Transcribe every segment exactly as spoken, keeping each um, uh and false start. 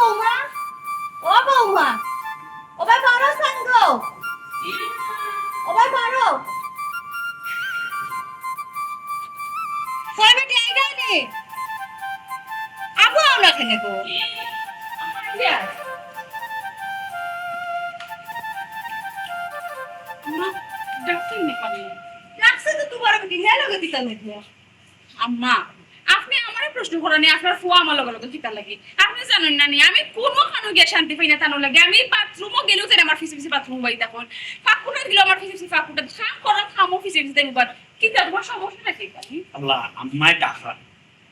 বৌমা, ও বৌমা, ও ভাই বড় সাঙ্গ, ও ভাই বড়, কই বেটি আইরায় নি? আবু আও না কেনে গো? মা, ডাকছইন নি কেনে? ডাকছে তো তোমার বেটি, হ্যাঁ লগে দিতাম না। আম্মা, আপনে আমারে প্রশ্ন করইন নি, আপনার ফুয়া আমার লগে লগে কিতার লাগি? আপনে জানইন না নি, আমি কুনুখানো গিয়া শান্তি পাই না তান লাগি। আমি বাথরুমো গেলেও তাইন আমার পিছে পিছে বাথরুম বাই তখন। ফাঁকুটা দিলেও আমার পিছে পিছে ফাঁকুটা। কাম করার কামও পিছে পিছে তাইন উবার। কিতা তোমার সমস্যা নাকি? আল্লাহ, আম্মায় ডাকরা।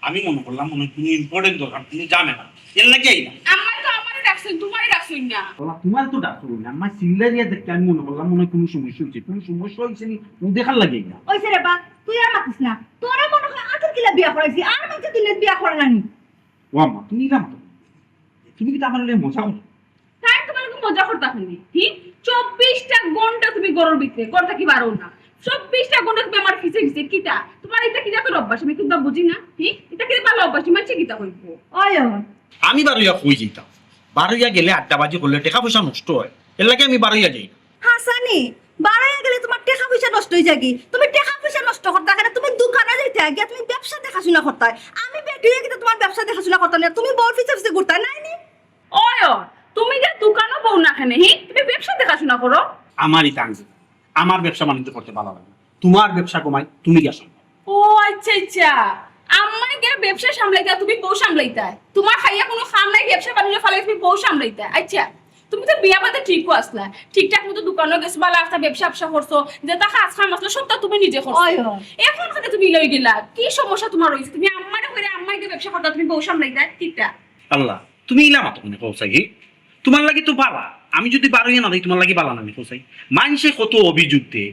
আমি মনে করলাম মনে হয় কোনো ইম্পর্টেন্ট দরকার, তুমি জানো না। এর লাগি আইলাম। আম্মায় তো আমারে ডাকছইন, তোমারে ডাকছইন না। আল্লাহ, তোমার তো ডাকছো না। আম্মায় চিল্লাইয়া দেখতে আমি মনে করলাম মনে হয় কোনো সমস্যা হইছে। কোনো সমস্যা হইছে নি, ও দেখার লাগি আইলাম। ওই রে বা, তুই আর মাতিস না। তোরে মনে হয় আতর কিলা বিয়া করাইছি, আর মাঝে দিলে বিয়া করে নানি। ও আম্মা, তুমি ইলা মাতো। তুমি কিতা আমার লগে মজা করো? তাই তোমার লগে মজা করতা কেনে? হি? চব্বিশটা ঘন্টা তুমি ঘরর ভিতরে, ঘর থাকি বারও না। চব্বিশটা ঘন্টা তুমি আমার পিছে পিছে কিতা? তোমার ইটা কিতা তোর অভ্যাস? আমি কিন্তু বুঝি না। হি? ইটা কিতা ভালা অভ্যাস? মানষে কিতা কইবো? ওই, ওই। আমি বারইয়া কই যাইতাম? বারইয়া গেলে আড্ডাবাজি করলে টেকা পয়সা নষ্ট হয়, এর লাগি আমি বারইয়া যাই না। হাছানি, বারইয়া গেলে তোমার টেকা পয়সা নষ্ট হই যায়গি। তুমি টেকা পয়সা নষ্ট করতায় কেনে? তুমি দোকানো যাইতায়, গিয়া তুমি ব্যবসা দেখাশুনা করতায়। আমি বেটি অইয়া কিতা তোমার ব্যবসা দেখাশুনা করতাম না, তুমি বউর পিছে পিছে ঘুরতায় নায় নি? ওই, ওই, তুমি যে দোকানো বও না কেনে, হি? তুমি ব্যবসা দেখাশুনা করো। আমারই কাম যে, আমার ব্যবসা বাণিজ্য করতে ভালা লাগে না। তোমার ব্যবসা কমাই, তুমি গিয়া সামলাও। ও আচ্ছা, আচ্ছা। আম্মায় গিয়া ব্যবসা সামলাইতা, তুমি বউ সামলাইতায়। তোমার খাইয়া কোনো কাম নাই, ব্যবসা বাণিজ্য ফালাই তুমি বউ সামলাইতায়। আচ্ছা, তুমি তো বিয়া বাদে ঠিকও আছলা, ঠিকঠাক মতো দোকানো গেছো, ভালা একটা ব্যবসা ব্যবসা করছো, যেটা কাজ কাম আছলা সবটা তুমি নিজে করছো। ওই, ওই। এখন কেনে তুমি লই গেলা, কি সমস্যা তোমার হইছে? তুমি আম্মারে কইরা আম্মায় গিয়া ব্যবসা করতা, তুমি বউ সামলাইতায়, কিতা? আল্লাহ, তুমি ইলা মাতো কেনে কও চাই? তোমার লাগি তো ভালা। আমি যদি বারইয়া না যাই, তোমার লাগি ভালা না নি কও চাই? মানষে কত অভিযোগ দে,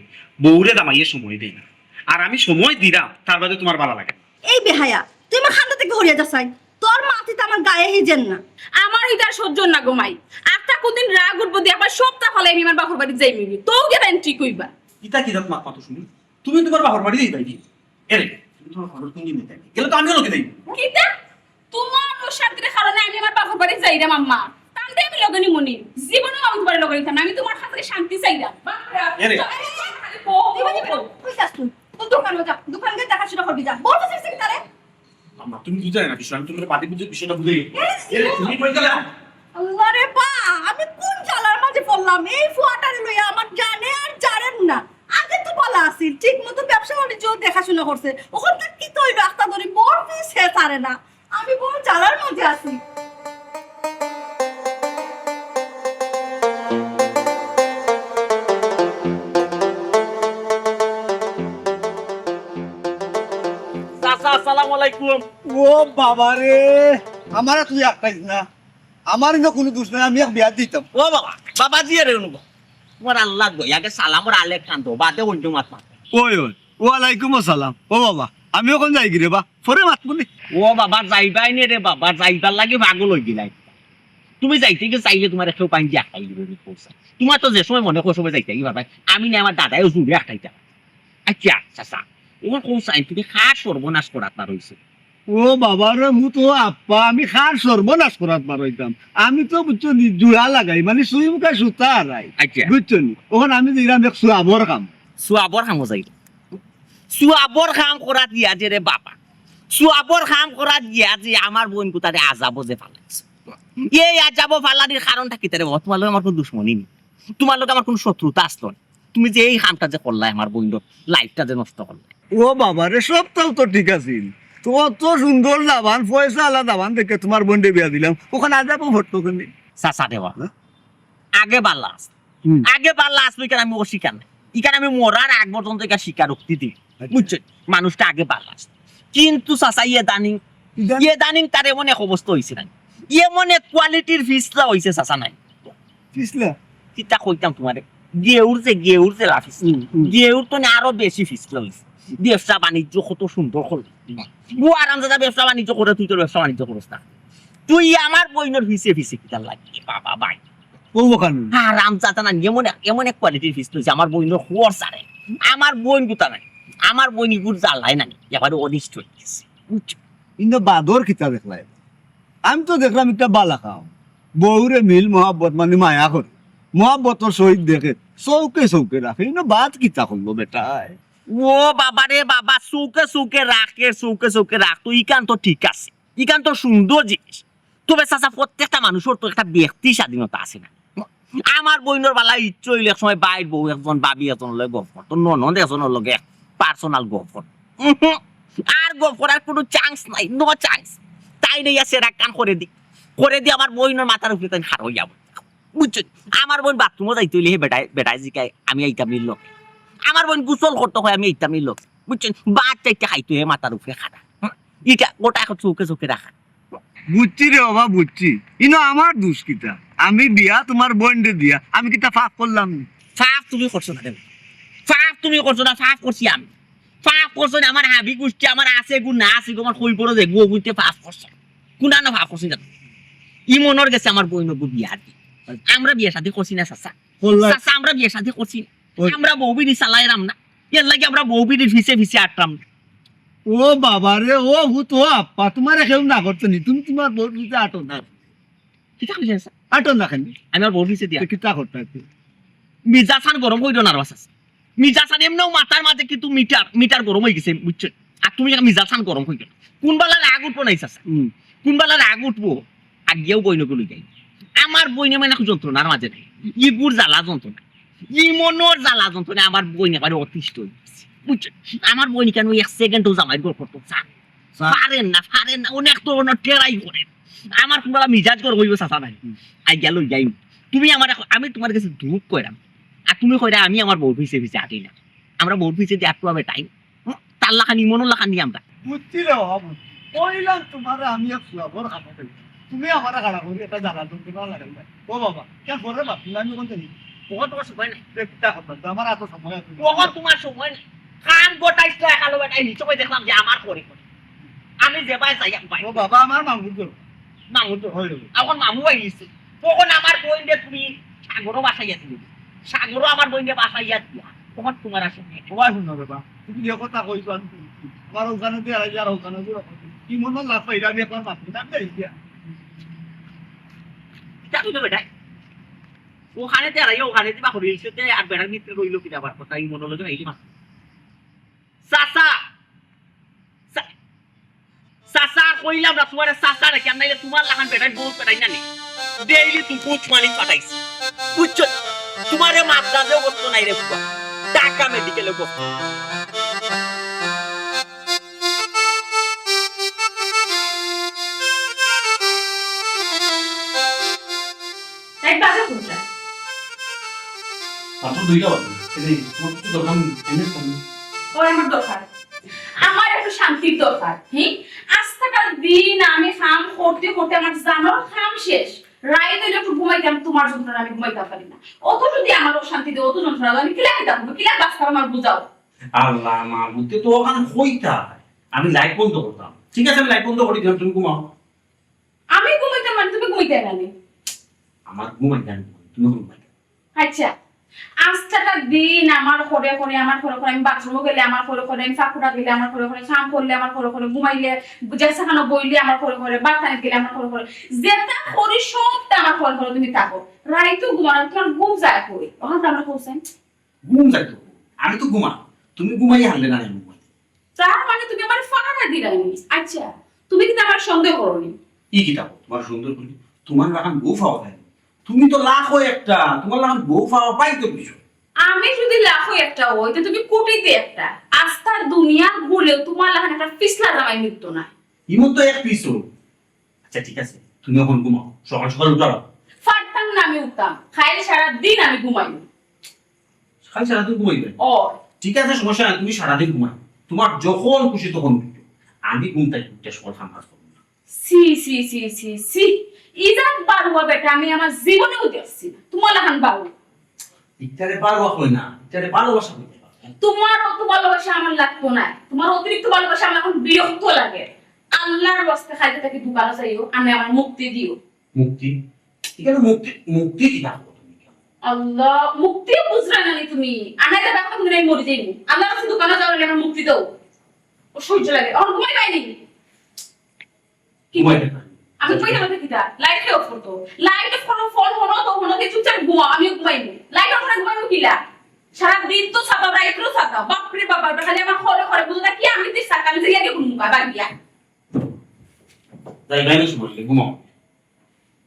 বউরে জামাইয়ে সময় দেয় না। আর আমি সময় দিরাম, তার বাদে তোমার ভালা লাগে না। এই বেহায়া, তুই আমার কান্দা থাকি হরিয়া যা চাই। তোর মাতিতে আমার গায়ে হিজের না। আমার ইতার সহ্য না গো মাই। আটটা কোন দিন রাগ উঠবো দি একবার সপ্তাহ ফালাই আমি আমার বাপর বাড়ি যাইমুগি। তো গিয়া তাইন ঠিক অইবা। ইতা কি জাত মাত মাতো শুনি? তুমি তোমার বাপর বাড়ি যাইবায়গি? এরে, তুমি তোমার ঘরর কোন দিন যাইতায়? গেলে তো আমিও লগে যাইমু। কিতা? তোমার অশান্তির কারণে আমি আমার বাপর বাড়ি যাইরাম আম্মা। তানরে আমি লগে নিমুনি। জীবনেও আমি তোমার লগে নিতাম না। আমি তোমার কাছে শান্তি চাইরাম। বাপরে, এরে। খালি বউ, দিবা, দিবা। কই যাস তুই? তুই দোকানো যা। দোকান গিয়া দেখাশুনা করবি যা। বলতে চাইছি কি তারে? আম্মা, তুমি বুঝায় না বিষয়। আমি তোমার বাদে বুঝে বিষয়টা বুঝাই। এরে, এরে, তুমি কই গেলা? আল্লাহ রে বা, আমি কোন জ্বালার মাঝে পড়লাম? এই ফুয়াটারে লইয়া আমার জানে আর জানেন না। আগে তো ভালা আছিল, ঠিক মতো ব্যবসা বাণিজ্য দেখাশুনা করছে। অখন তার কিতা অইলো? আখতা ধরি বউর পিছে ছাড়ে না। আমি বড় জ্বালার মাঝে আছি। চাচা, আসসালামু আলাইকুম। ও বাবা রে, আমারে তুই আটকাইস না। আমার ইনো কোনো দোষ নাই, আমি এক বিয়া দিতাম। ও বাবা, বাবা জি রে অনুভব। তোমার আল্লাহ দয়া, আগে সালামর আলেক কান দো, বাদে অন্য মাত মাত। ওই, ওই, ওয়ালাইকুম আসসালাম। ও বাবা, আমি অখন যাইগি রে বা, পরে মাতমুনে। ও বাবা, যাইবায় নে রে বাবা, যাইবার লাগি পাগল অইগেলায়। তুমি যাইতে গিয়া চাইলে তোমারে কেউ পাইন দিয়া আটকাই দিবো, আমি কইছি। তোমার তো যে সময় মনে কয় সময় যাইতায় গি বাবা, আমি না আমার দাদায়ও জুড়ে আটকাইতাম। আচ্ছা, চাচা, অখন কও চাইন তুমি কার সর্বনাশ করাত বার অইছো? ও বাবা রে, মু তো আপ্পা, আমি কার সর্বনাশ করাত বার অইতাম? আমি তো বুঝছো নি, জুড়া লাগাই, মানে সুই মুখা সুতা হারাই। আচ্ছা। বুঝছো নি? অখন আমি যাইরাম এক সওয়াবর কাম। সওয়াবর কামো যাইরায়? সওয়াবর কাম করাত গিয়া যে রে বাবা, সওয়াবর কাম করাত গিয়া যে আমার বইন গুতারে আজাবো যে ফালাইছো। এই আজাবো ফালানির কারণটা কিতা রে বাবা? তোমার লগে আমার কোনো দুশমনি নি, তোমার লগে আমার কোনো শত্রুতা আছলো না। তুমি যে এই কামটা যে করলায়, আমার বইনর লাইফটা যে নষ্ট করলায়। ও বাবা রে, সবটাউ তো ঠিক আছিল, তো অত সুন্দর দামান, পয়সাআলা দামান দেখে তোমার বইনরে বিয়া দিলাম, অখান আজাবো পড়তো কেনে? চাচা রে বা, হ্যাঁ? আগে ভালা আছ-, হুম। আগে ভালা আছলো, ইখান আমি অস্বীকার নাই, ইখান আমি মরার আগ পর্যন্ত ইখান স্বীকারোক্তি দিমু। আচ্ছা। বুঝছো? মানুষটা আগে ভালা আছলো। কিন্তু চাচা, ইদানিং, ইদানিং? ইদানিং তার এমন এক অবস্থা অইছে না, এমন এক কোয়ালিটির ফিসলা অইছে চাচা নাই। ফিসলা? কিতা কইতাম তোমারে, গেউর যে, গেউর যে লাফিস, হুম, হুম। গেউর তো না আরো বেশি ফিসলা অইছে। ব্যবসা বাণিজ্য কত সুন্দর করলে। ও আরামজাদা ব্যবসা বাণিজ্য করে, তুই তোর ব্যবসা বাণিজ্য করস না। তুই আমার বইনর পিছে পিছে কিতার লাগি? বাবা ভাই। ও ওখানে। হারামজাদা না, এমন এক, এমন এক কোয়ালিটির ফিসলা অইছে, আমার বইনর খবর ছাড়ে। আমার বইন গুতা নাই। আমার বইন ইগুর জ্বালায় নাই। এবারে অনিষ্ট অই গেছে। বুঝছো? ইন্দা বাদর কিতা দেখলায়? আমি তো দেখলাম একটা বালা কাম। বউরে মিল মহাব্বত মানে মায়া করে, মহাব্বতর সহিত দেখে, চউখে চউখে রাখে। ইনো বাদ কিতা করলো বেটায়? ও বাবা রে বাবা, চউখে চউখে রাখে, চউখে চউখে রাখতো, ইখান তো ঠিক আছে, ইখান তো সুন্দর জিনিস। তবে চাচা, প্রত্যেকটা মানুষর তো একটা ব্যক্তি স্বাধীনতা আছে না? আমার বইনর বালা ইচ্ছে অইলে এক সময় বাইর বউ একজন, ভাবি একজনর লগে গফ করতো, ননদ একজনর লগে পার্সোনাল গফ করতো। উহুম। আর গফ করার কোনো চান্স নাই, নো চান্স। তাই নেই আছে রাগ কান করে দি, করে দি আমার বইনর মাথার উপরে তাই খাড়া অইয়া বই। বুঝছেন? আমার বইন বাথরুমও যাইতে অইলে হে বেটায়, বেটায় জিকায়, "আমি আইতাম নি লগে?" আমার বইন গোসল করতো কয়, "আমি আইতাম নি লগে?" বুঝছেন? ভাত চাইতে খাইতো হে মাথার উপরে খাড়া। হুম, ইটা গোটা এখন চউখে চউখে রাখা। বুঝছি রে বাবা, বুঝছি। ইনো আমার দোষ কিতা? আমি বিয়া তুমার বইনরে দিয়া, আমি কিতা পাপ করলাম নি? পাপ তুমি করছো না রে। পাপ তুমি করছো না, পাপ করছি আমি। পাপ করছো না, আমার হাবি গুষ্টি, আমার আছে গু না আছে গু, আমার কই পড়ো যে গু, অগুতে পাপ করছো। কুনানো পাপ করছি না। ইমনর গেছে আমার বইনগু বিয়া দি। আমরা বিয়া শাদি করছি না চাচা। করলা? চাচা, আমরা বিয়া শাদি করছি না। ওই। আমরা বউ বিড়ি চালাইরাম না। এর লাগি আমরা বউ বিড়ির পিছে পিছে আটরাম না। ও বাবা রে, ও ভূত, ও আপ্পা, তুমারে কেউ না করতো নি, তুমি তুমার বউর পিছে আটো না। কিতা কইছেন চাচা? আটো না কেনে? আমি আমার বউর পিছে দিয়া। তো কিতা করতা? মিজাজ খান গরম করিও না রে চাচা। মিজাজ খান এমনেও মাথার মাঝে কিন্তু মিটার, মিটার গরম অই গেছে, বুঝছো? আর তুমি একটা মিজাজ খান গরম করিও না। কোন বালা রাগ উঠবো নাই চাচা? হুম। কোন বালা রাগ উঠবো? আগিয়াও বইনগু লই যাই। আমার বইনে মানে যন্ত্রণার মাঝে নাই। ইগুর জ্বালা যন্ত্রণা। ইমনর জ্বালা যন্ত্রণা আমার বইন একেবারে অতিষ্ঠ অই গেছে। বুঝছো? আমার বইন কেনে এক সেকেন্ডও জামাইর ঘর করতো চায় না। চায়। পারেন না, পারেন না। অনেক তো অনেক ট্রাই করেন। আমার কোন বালা মিজাজ গরম অইবো চাচা নাই। হুম। আইয়া লই যাই। তুমি আমার এখন, আমি তুমার গেছে দুখ কইরাম। আর তুমি কইরা আমি আমার বউর পিছে পিছে আটি না। আমরা বউর পিছে দিয়া আটুয়া বেটাই। হুম, তার লাখান ইমনর লাখান নি আমরা। বুঝছি রে বাবা, বুঝছি। কইলাম তুমারে আমি এক সুয়াবর খাতা দেই। তুমি আমারে খাড়া করি একটা জ্বালা যন্ত্রণা লাগাইলা। ও বাবা, কেন করে বাপ? তুমি আমি কোন জানি? ওখান তোমার সময় নাই। দেখতা কথা, আমার এত সময় আছে। ওখান তোমার সময় নাই। কাম গোটাইছ তো একালো বেটাই নিচে কই দেখলাম যে আমার করে করে। আমি যে ভাই যাই এক ভাই। ও বাবা, আমার মামুর তো। মামুর তো। হয়, হয়। এখন মামু ভাই নিছে। তখন আমার বইনরে তুমি সাগরও বাসাইয়া দিলে। সাগরও আমার বইনরে বাসাইয়া দিয়া। তখন তোমার আসে। ও ভাই, শুনো রে বা। তুমি যে কথা কইছো আমি শুনছি। আমার ওখানে দিয়ে আর আর ওখানে দিয়ে কি মনে লাভ পাই? আমি এখন মামু না দেই দিয়া। কিতা কইলো বেটায়? ওখানে তে আর ওখানে দিবা করি ইলছে তে আর বেটার ভিতরে রইলো কিতা আবার কথা ইমনর লগে এই মাছ। চাচা! চা-, চাচা আর কইলাম না তুমারে চাচা রে, কেন নাইলে তুমার লাখান বেটায় বউ পেটাই না নি। ডেইলি তুই বুঝ মানি পাঠাইছ। বুঝছো? তুমারে মাদ্রাজেও বসতো নাই রে বাবা। ঢাকা মেডিকেলে বসতো। এক বাজে কোনটা? মাত্র দুইটা বাজে। এই, তোমার কিছু দরকার নেই? এমনি ফোন। ওই আমার দরকার। আমার একটু শান্তির দরকার। হুম? আস্তাটা দিন আমি কাম করতে করতে আমার জানোর কাম শেষ। রাইত অইলে একটু ঘুমাইতাম, তুমার যন্ত্রণা আমি ঘুমাইতাম পারি না। অত যদি আমার অশান্তি দেয়, অত যন্ত্রণা দেয়, আমি কিলা কিতা করবো? কিলা বাঁচতাম আমার বুঝাও। আল্লাহ, মা, বুঝতে তো ওখান কইতা। আমি লাইট বন্ধ করতাম। ঠিক আছে, আমি লাইট বন্ধ করি দিলাম, তুমি ঘুমাও। আমি ঘুমাইতাম মানে তুমি ঘুমাইতায় না নি? আমার ঘুমাইতে আমি ঘুমাই, তুমি ঘুমাইতে। আচ্ছা, আস্তাটা দিন আমার করে করে, আমার করে করে, আমি বাথরুমও গেলে আমার করে করে, আমি ফাকুড়া গেলে আমার করে করে, কাম করলে আমার করে করে, ঘুমাইলে, যেখানো বইলে আমার করে করে, বাথরুমে গেলে আমার করে করে, যেটা করি সবটা আমার করে করে তুমি থাকো। রাইতো ঘুমানো, তুমার ঘুম যায় কই? ওখান তো আমরা কইছেন। ঘুম যাইতো। আমি তো ঘুমাই। তুমি ঘুমাই হারলে না, আমি ঘুমাই। তার মানে তুমি আমারে ফাঁকা দিলায় নি? আচ্ছা, তুমি কিন্তু আমারে সন্দেহ করো নি? ই কিতা কও, তুমার সন্দেহ করি? তুমার লাখান বউ পাওয়া যায় না। তুমি তো লাখো একটা, তুমার লাখান বউ পাওয়া পাইতো কিছু। আমি যদি লাখো একটা অই, তে তুমি কোটিতে একটা। আস্তা দুনিয়ার ভুলে তুমার লাখান একটা পিছলা জামাই মিলতো না। ইমন তো এক পিছল। আচ্ছা, ঠিক আছে, তুমি এখন ঘুমাও, সকাল সকাল উঠাও। পারতাম না আমি উঠতাম, খাইলে সারা দিন আমি ঘুমাই। খালি সারাদিন ঘুমাইবে? ও। ঠিক আছে, সমস্যা নাই, তুমি সারাদিন ঘুমাও। তুমার যখন খুশি তখন উঠো। আমি ঘুম থাকি উঠে সকাল কাম কাজ করবো না। ছি, ছি, ছি, ছি, ছি। ইজাত বারুয়া বেটা, আমি আমার জীবনেও দেখছি না। তুমার লাখান বারুয়া। ইটারে বারুয়া কয় না, ইটারে ভালোবাসা কইতে হয়। তুমার অত ভালোবাসা আমার লাগতো না। তুমার অতিরিক্ত ভালোবাসা আমার এখন বিরক্ত লাগে। আল্লাহর ওয়াস্তে খাইতে থাকি দোকানো যাইও, আমি আমার মুক্তি দিও। মুক্তি? এখানে মুক্তি, মুক্তি কি থাকবো তুমি? আল্লাহ, মুক্তি বুঝরা না নি তুমি? আনাইতে থাকো তুমি নাই মরি যাইনি। আল্লাহর কাছে দোকানো যাওয়ার আমার মুক্তি দাও। ও সহ্য লাগে। আমার ঘুমাই পাইনি। কি? ঘুমাই না। আমি কই না, আমাকে কিতা? লাইট কে অফ করতো। লাইট অফ করো, ফোন হনো তো হনো, কে চুপচাপ ঘুমাও, আমিও ঘুমাইমু। লাইট অফ করে ঘুমাইমু কিলা? সারা দিন তো সাতা, রাইতও সাতা। বাপ রে বাপ, বাপ রে, খালি আমার খরে খরে বুঝো না কি? আমি তো সাতা, আমি যাই আগে ঘুমুকা, বাদ দিয়া। যাই, বাইরে শুয়ে পড়লে, ঘুমাও।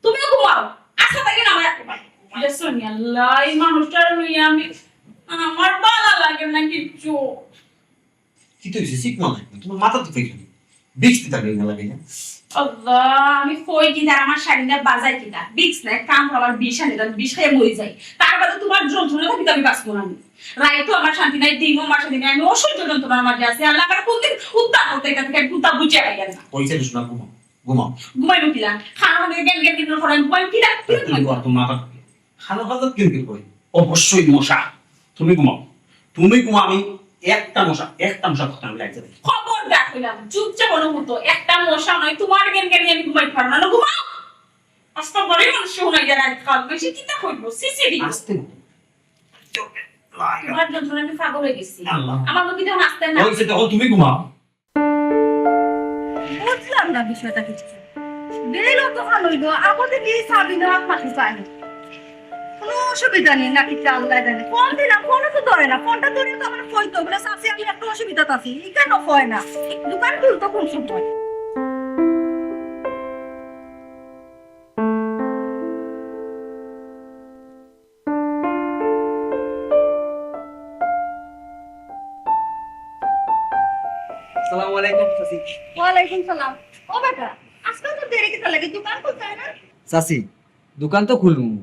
তুমিও ঘুমাও। আচ্ছা, তাই না, আমার দেখছো নি আল্লাহ, এই মানুষটার লইয়া আমি, আমার ভালা লাগে না কিচ্ছু। কি তো হইছে? ঠিক মনে হয় না। তোমার মাথা তো ঠিক নেই। বিষ দিতে হবে না লাগে না। আল্লাহ, আমি কই কি তার আমার শাড়িটা বাজাই কিনা? বিষ না, এক কাম করো, আমার বিষ আনি দাও, বিষ খাইয়া মরি যাই। তার বাদে তোমার যন্ত্রণা থাকি তো আমি বাঁচবো না আমি। রাইতও আমার শান্তি নাই, দিনও আমার শান্তি নাই, আমি অসহ্য যন্ত্রণার মাঝে আছি। আল্লাহ, আমার কোনদিন উদ্ধার করতে এটা থেকে আমি কোনটা বুঝে পাই না। কইছে শোনা, ঘুমাও, ঘুমাও। ঘুমাইবো কিলা? খানা হলে গেল গেল গেল করে ঘুমাইবো কিলা? কিলা তুমি ঘুমাইবো? ঘুমাও, তোমার মাথা খারাপ। খানা খাওয়া তো কেন কেন করে? অবশ্যই মশা। তুমি ঘুমাও, তুমি ঘুমাও। আমি একটা মশা, একটা মশা কথা আমি লাগতে দিই। খবরদার কইলাম, চুপচাপ মনে মতো একটা মশা নয়, তোমার গেল গেল আমি ঘুমাই পারো না, না ঘুমাও। আস্তা বড়ই মানুষ শোনা যায় রাত খাওয়া বেশি চিন্তা করবো, সিসিডি। আস্তে না। তোমার যন্ত্রণা আমি পাগল হয়ে গেছি। আল্লাহ। আমার মুখে যখন আসতে না। ওই সে তখন তুমি ঘুমাও। বুঝলাম না বিষয়টা কিছু। বেল অতখান হইল, আমাদের নিয়ে সাবিনা আর মাটি পায় না। কোনো অসুবিধা নেই নাকি, আল্লাহ জানে। ফোন দিলাম, ফোনও তো ধরে না। ফোনটা ধরে তো আমার কইতো, বলে, "চাচি, আমি একটু অসুবিধাত আছি।" ই কেন হয় না? দোকান খুলতো কোন সময়? আসসালামু আলাইকুম, চাচি। ওয়ালাইকুম সালাম। ও বেটা, আজকাল তো দেরি কিতা লাগে, দোকান খুলতে হয় না? চাচি, দোকান তো খুলমু।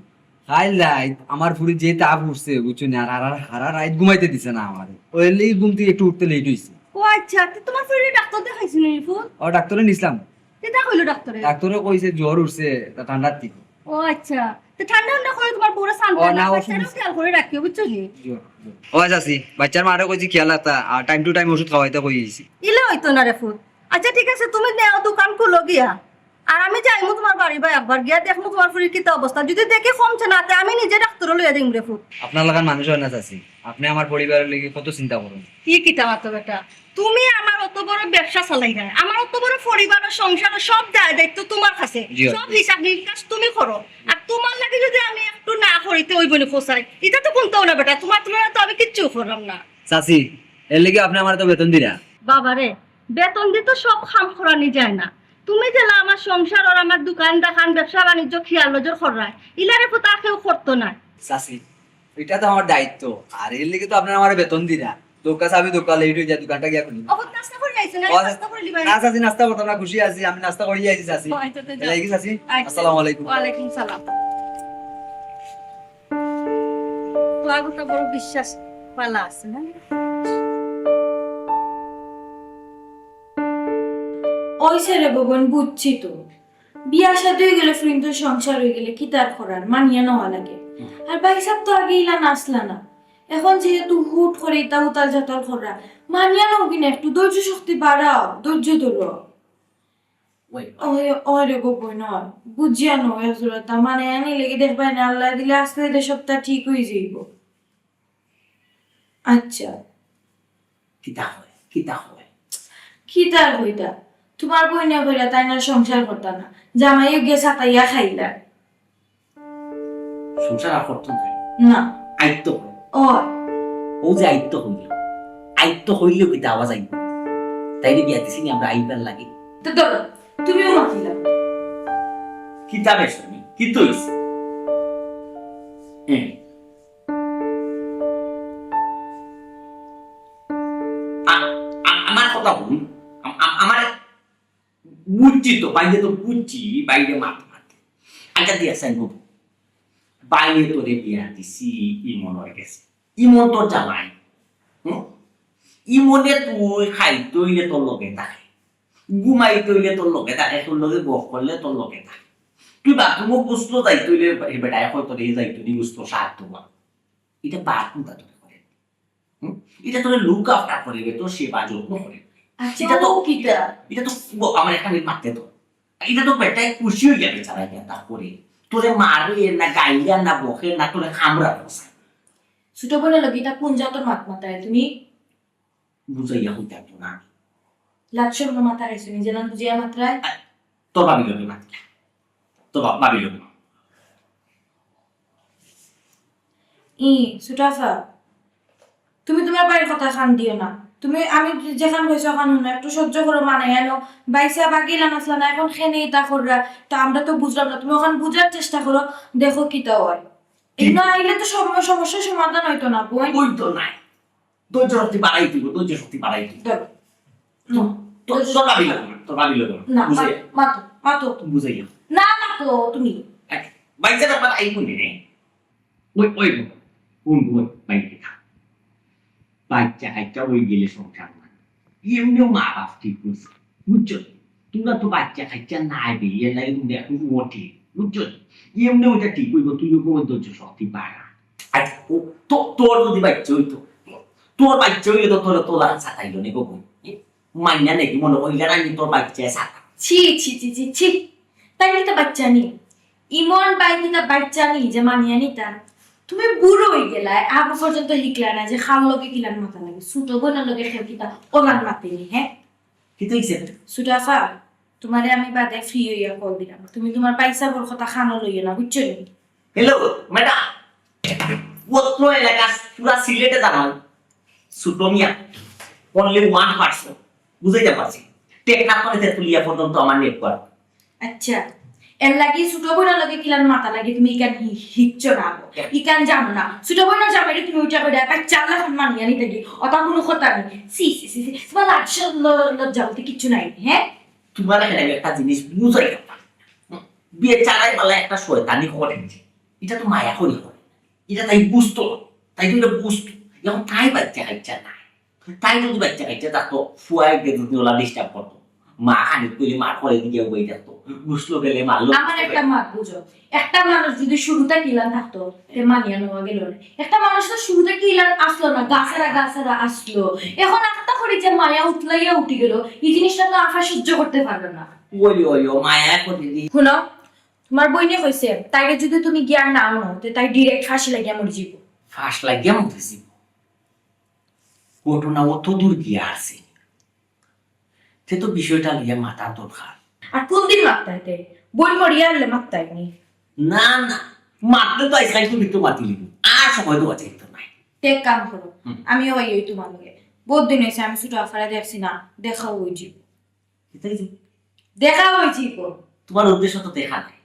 কাইল রাইত আমার ফুরি যে তাপ উঠছে, বুঝছো নি? আর হারা, হারা রাইত ঘুমাইতে দিছে না আমারে। ওই লেগে ঘুম থেকে একটু উঠতে লেট হইছে। ও আচ্ছা, তো তোমার ফুরিরে ডাক্তার দেখাইছো নি, ফুল? ও, ডাক্তারে নিছিলাম। কিতা কইলো ডাক্তারে? ডাক্তারে কইছে জ্বর উঠছে, তা ঠান্ডার থেকে। ও আচ্ছা, তো ঠান্ডা ঠান্ডা করে তোমার বউরে সান ও, না, না, অসুবিধা। খেয়াল করে রাখিও, বুঝছো নি? জি, জি। ও আচ্ছা, চাচি, বাচ্চার মারে কইছি খেয়াল রাখতা, আর time to time ওষুধ খাওয়াইতে কই আইছি। ইলে হইতো না রে ফুল। আচ্ছা ঠিক আছে, তুমি নেও দোকান খুলো গিয়া, আর আমি যাইমু তোমার বাড়ি বা একবার গিয়া দেখমু তোমার ফুরির কিতা অবস্থা। যদি দেখি কমছে না, তে আমি নিজে ডাক্তারে লইয়া দিম রে ফুল। আপনার লাখান মানুষ হয় না চাচি, আপনি আমার পরিবারের লাগি কত চিন্তা করেন। কি কিতা মাতো বেটা, তুমি আমার অত বড় ব্যবসা চালাইরায়, আমার অত বড় পরিবারের সংসারের সব দায় দায়িত্ব তোমার কাছে, জি, সব জি। হিসাব নিকাশ তুমি করো। আর তোমার লাগি যদি আমি একটু না করিতে ওই বলে খোঁচাই, এটা তো কোনটাও না বেটা, তোমার তুলনায় তো আমি কিচ্ছু করলাম না। চাচি, এর লাগি আপনি আমার তো বেতন দিরা। বাবা রে, বেতন দি তো সব কাম করানি যায় না। তুমি যেলা আমার সংসার আর আমার দোকান দাকান, ব্যবসা বাণিজ্য খেয়াল নজর কররায়, ইলারে ফুতা কেউ করতো না। চাচি, এটা তো আমার দায়িত্ব, আর এর লাগি তো আপনারা আমারে বেতন দিরা। দোকা চাবি দোকা লেট হয়ে যায়, দোকানটা গিয়া খুলি। অবত নাস্তা করে আইছো না? ও, নাস্তা করে লিবা। না চাচি, নাস্তা করতাম না, খুশি আছি, আমি নাস্তা করিয়া আইছি চাচি। ও, আচ্ছা, আচ্ছা, যাও। এলাই কি চাচি? আচ্ছা। আসসালামু আলাইকুম। ওয়ালাইকুম সালাম। তো আগরটা বড় বিশ্বাস পালা আছে না? ওই ছেলে ভবন বুঝছি তো। বিয়া শাদী হয়ে গেলে, ফিরিন্তর সংসার হয়ে গেলে, কি তার করার, মানিয়া নেওয়া লাগে। হুম। আর ভাই সাহেব তো আগে ইলা নাচলা না, এখন যেহেতু হুট করে ইতা উতাল জাতাল করা, মানিয়া নেও কিনা, একটু ধৈর্য শক্তি বাড়াও, ধৈর্য ধরো। ওই। ওই, ওই রে গো বইন, বুঝিয়া নেও, এক জোড়াটা মানে আনি লেগে দেখবায় না, আল্লাহ দিলে আস্তে আস্তে সবটা ঠিক হয়ে যাইব। আচ্ছা। কিতা হয়, কিতা হয়? কিতা আর হইতা? তোমার বইনে কইরা তাই না সংসার করতা না, জামাইও গিয়ে সাতাইয়া খাইলা। সংসার আর করতো না? না। আইত্ত হয়। ও। ও যে আইত্ত হইল, আইত্ত হইলেও কিতা আওয়াজ আইব? তাইরে বিয়া দিছি নি আমরা আইবার লাগি। তো ধরো, তুমিও মাতিলা। কিতা বেশ তুমি? কি তো হইছে? হ্যাঁ। আ-, আ-, আমার কথা হুন, আ-, আ-, আমার বুঝছি তো, বাইরে তো বুঝছি, বাইরে মাত মাত। আচ্ছা, দিয়া সাইন হবো। বাইরে তোরে বিয়া দিছি, ইমনর গেছে। ইমন তোর জামাই। হুম? ইমনে তুই খাইতে হইলে তোর লগে থাকে। ঘুমাইতে হইলে তোর লগে থাকে, তোর লগে গফ করলে তোর লগে থাকে। তুই বাথরুমো গোসলো যাইতে হইলে এ বেটায় কয় তোরে যাইতে নি গোসলো সার তোমার। এটা বাথরুমটা তোরে করে। হুম? এটা তোরে look after করে, তোর সেবা যত্ন করে। আচ্ছা, এটা তো, ও কিটা? এটা তো ব-, আমার একটা মিনিট মারতে তো। এটা তো বেটায় খুশি হইয়া বেচারা এটা করে। তোরে মারে না, গাইলা না, বকে না, তোরে কামড়া বসে। ছোট বড় লোক, এটা কোন জাতর মাত মাতায় তুমি? বুঝাইয়া কইতাম তো না। লাজ শরম মাথা খাইছো নি, যেন বুঝিয়া মাত্রায়। আ-, তোর ভাবি লগে মাত। তোর ভাবি লগে। ই সুটাফা, তুমি তুমার ভাইর কথাত কান দিও না। তুমি, আমি যেখান কইছি অখান হুনো, একটু সহ্য করো, মানাইয়া নেও। বাইচ্চা বাগিলা নাচলা না, এখন খেনে ইতা কররা, তা আমরা তো বুঝলাম না। তুমি অখান বুঝার চেষ্টা করো, দেখো কিতা অয়। ইনো আইলে তো সম-, সমস্যার সমাধান অইতো না, বইন। অইতো নায়। ধৈর্য শক্তি বাড়াই দিব, ধৈর্য শক্তি বাড়াই দিব। ধরো। তোর, তোর, তোর ভাবি লগে মাত, তোর ভাবি লগে মাত। না, বুঝাই। মা-, মাতো, মাতো। বুঝাই। না, মাতো, তুমি। এক, বাইচ্চা ব্যাপার আই কোন দিনে? ওই, ওই, কোন, ওই, বাইচ্চা। বাইচ্চা কাইচ্চা অই গেলে সংসার না। এমনেও মা বাপ ঠিক করছে, বুঝছো? তুমরা তো বাইচ্চা কাইচ্চা নাই বে, এর লাগি তুমরা এখন মোটি, বুঝছো? এমনেও ইটা ঠিক অইবো, তুই ওকে ওই ধৈর্য শক্তি বাড়া। আর ও, তো, তোর যদি বাইচ্চা অইতো, তোর বাইচ্চা অইলে তো তোর, তোর আর সাতাইলো নি গো বইন। মাইনা নাকি মনে কইলে আমি তোর বাইচ্চা সাতা। ছি, ছি, ছি, ছি, ছি। তাই নি তো বাইচ্চা নি। ইমন ভাই কিতা বাইচ্চা নি যে মানিয়া নিতা? তুমি বুড়া অই গেলায়, আগ পর্যন্ত হিকলা না যে কার লগে কিলান মাতা লাগে, ছোট বইনর লগে কেউ কিতা অলান মাতে নি, হে? কিতা অইছে? সুটাফা, তুমারে আমি বাদে free অইয়া call দিরাম। তুমি তুমার বাইচ্চার কথা কানো লইও না, বুঝছো নি? Hello, madam. অত্র এলাকা পুরা সিলেটে জানো। ছোট মিয়া, only one person। বুঝাইতাম পারছি। টেকনাফ মানে তেঁতুলিয়া পর্যন্ত আমার network। আচ্ছা, এর লাগি ছোট বইনর লগে কিলান মাতা লাগে, তুমি ইখান হি-, হিকছো না গো। ইখান জানো না। ছোট বইনর জামাইরে তুমি উঠা কইরা, একা চাল্লা খান মানিয়া নিতা গি। অতা কুনু কথা নি। ছি, ছি, ছি, ছি। তুমার লাজ ল-, লজ্জা বলতে কিচ্ছু নাই, হে? তুমার এখানে আমি একটা জিনিস বুঝাইতাম পারি না। বিয়ে চালাই বালা একটা শয়তানি করে। ইটা তো মায়া করি করে। ইটা তাই বুঝতো, তাই তো ইটা বুঝতো। এখন তাই বাইচ্চা কাইচ্চা নাই। তাই যদি বাইচ্চা কাইচ্চা থাকতো, ফুয়ায় যদি ওলা disturb করতো, মা খানিক কইলে মার করে দিকে উবাই থাকতো, গুসলো গেলে মারলো। আমার একটা মাত বুঝো, একটা মানুষ যদি শুরুতে কিলান থাকতো, তে মানিয়া নেওয়া গেল না। একটা মানুষ তো শুরুতে কিলান আসলো না, গাছারা গাছারা আসলো। এখন আত্মা করি যে মায়া উতলাইয়া উঠি গেল, এই জিনিসটা তো আফা সহ্য করতে পারলো না। ওই, ওই, ও মায়া এখন দিদি। হুনো, তুমার বইনে কইছে, তাইরে যদি তুমি গিয়া না আনো, তে তাই direct ফাঁসি লাগিয়া মরি যাইবো। ফাঁস লাগিয়া মরি যাইবো? ঘটনা অত দূর গিয়া আছে, তে তো বিষয়টা লইয়া মাতার দরকার। আর কোন দিন মাততায় তে? বইন মরিয়া আনলে মাততায় নি? না, না, মাতলে তো আইজকাল তুমি তো মাতিলি। আর সময় তো আছে তো নাই। তে এক কাম করো, হুম। আমিও আই অই তুমার লগে। বহুত দিন অইছে আমি ছোট আফারে দেখছি না, দেখা অই যাইবো। কিতা অইছে? দেখা অই যাইবো। তুমার উদ্দেশ্য তো দেখা নাই।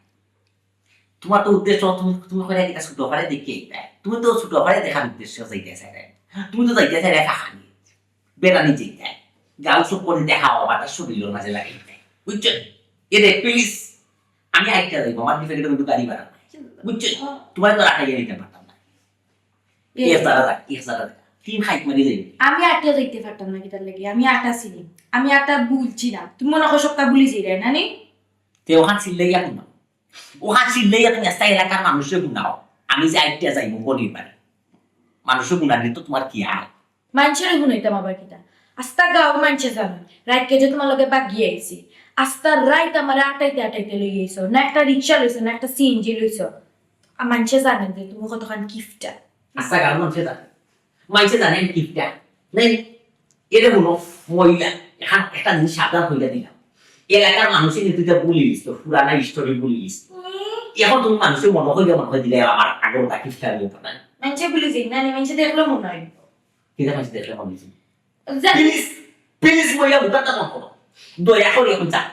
তুমার তো উদ্দেশ্য, তুমি, তুমি কইরা কিতা ছোট আফারে দেখিয়া আইতায়। তুমি তো ছোট আফারে দেখার উদ্দেশ্য যাইতায় চাইরায়। তুমি তো যাইতায় চাইরায় ফাঁকানি। বেড়ানি যাইতায়। গাউ সব করে দেখা অইবো, বাতাস শরীরর মাঝে লাগাইতায়। বুঝছো? এরে, please, আমি আইটা যাইবো, আমার দিকে কিন্তু গাড়ি ভাড়া নাই। বুঝছো? তুমারে তো রাখাইয়া নিতাম পারতাম না। এ। এক হাজার টাকা, এক হাজার টাকা। তিন হাইট মারি যাইবে। আমি আটিয়া যাইতে পারতাম না, কিতার লাগি? আমি আটা চিনি, আমি আটা ভুলছি না। তুমি মনে করো সবটা ভুলি যাইরায় না নি? তে অখান চিল্লাইয়া হুনাও, অখান চিল্লাইয়া তুমি আস্তা এলাকার মানুষরে হুনাও, আমি যে আটিয়া যাইমু গরিব বাড়ি। মানুষরে হুনানি তো তুমার কি আর? মাইনষরে হুনাইতাম আবার কিতা? আস্তা গাউর মাইনষে জানে, রাইতকে যে তুমার লগে বাগিয়া আইছি, আস্তা রাইত আমারে আটাইতে আটাইতে লই আইছো, না একটা রিক্সা লইছো, না একটা সিএনজি লইছো। আর মাইনষে জানে যে তুমি কতখান কিপটা। আস্তা গাউর মাইনষে জানে, মাইনষে জানে আমি কিপটা। নাই, এরে হুনো, মহিলা, অখন একটা জিনিস সাবধান কইরা দিলাম। এলাকার মানুষে কিন্তু ইটা ভুলি গেছে, পুরানা history ভুলি গেছে। এখন তুমি মানুষরে মনে কইরা মনে কইরা দিলে আমার আগর কথা কিপটা অইবো না। মাইনষে ভুলি যাইন না, মাইনষে দেখলে মনে অয়। কিতা মাইনষে দেখলে মনে অয়? যা। Please, please, মহিলা, মুখটা বন্ধ করো। দয়া করি এখন যাও।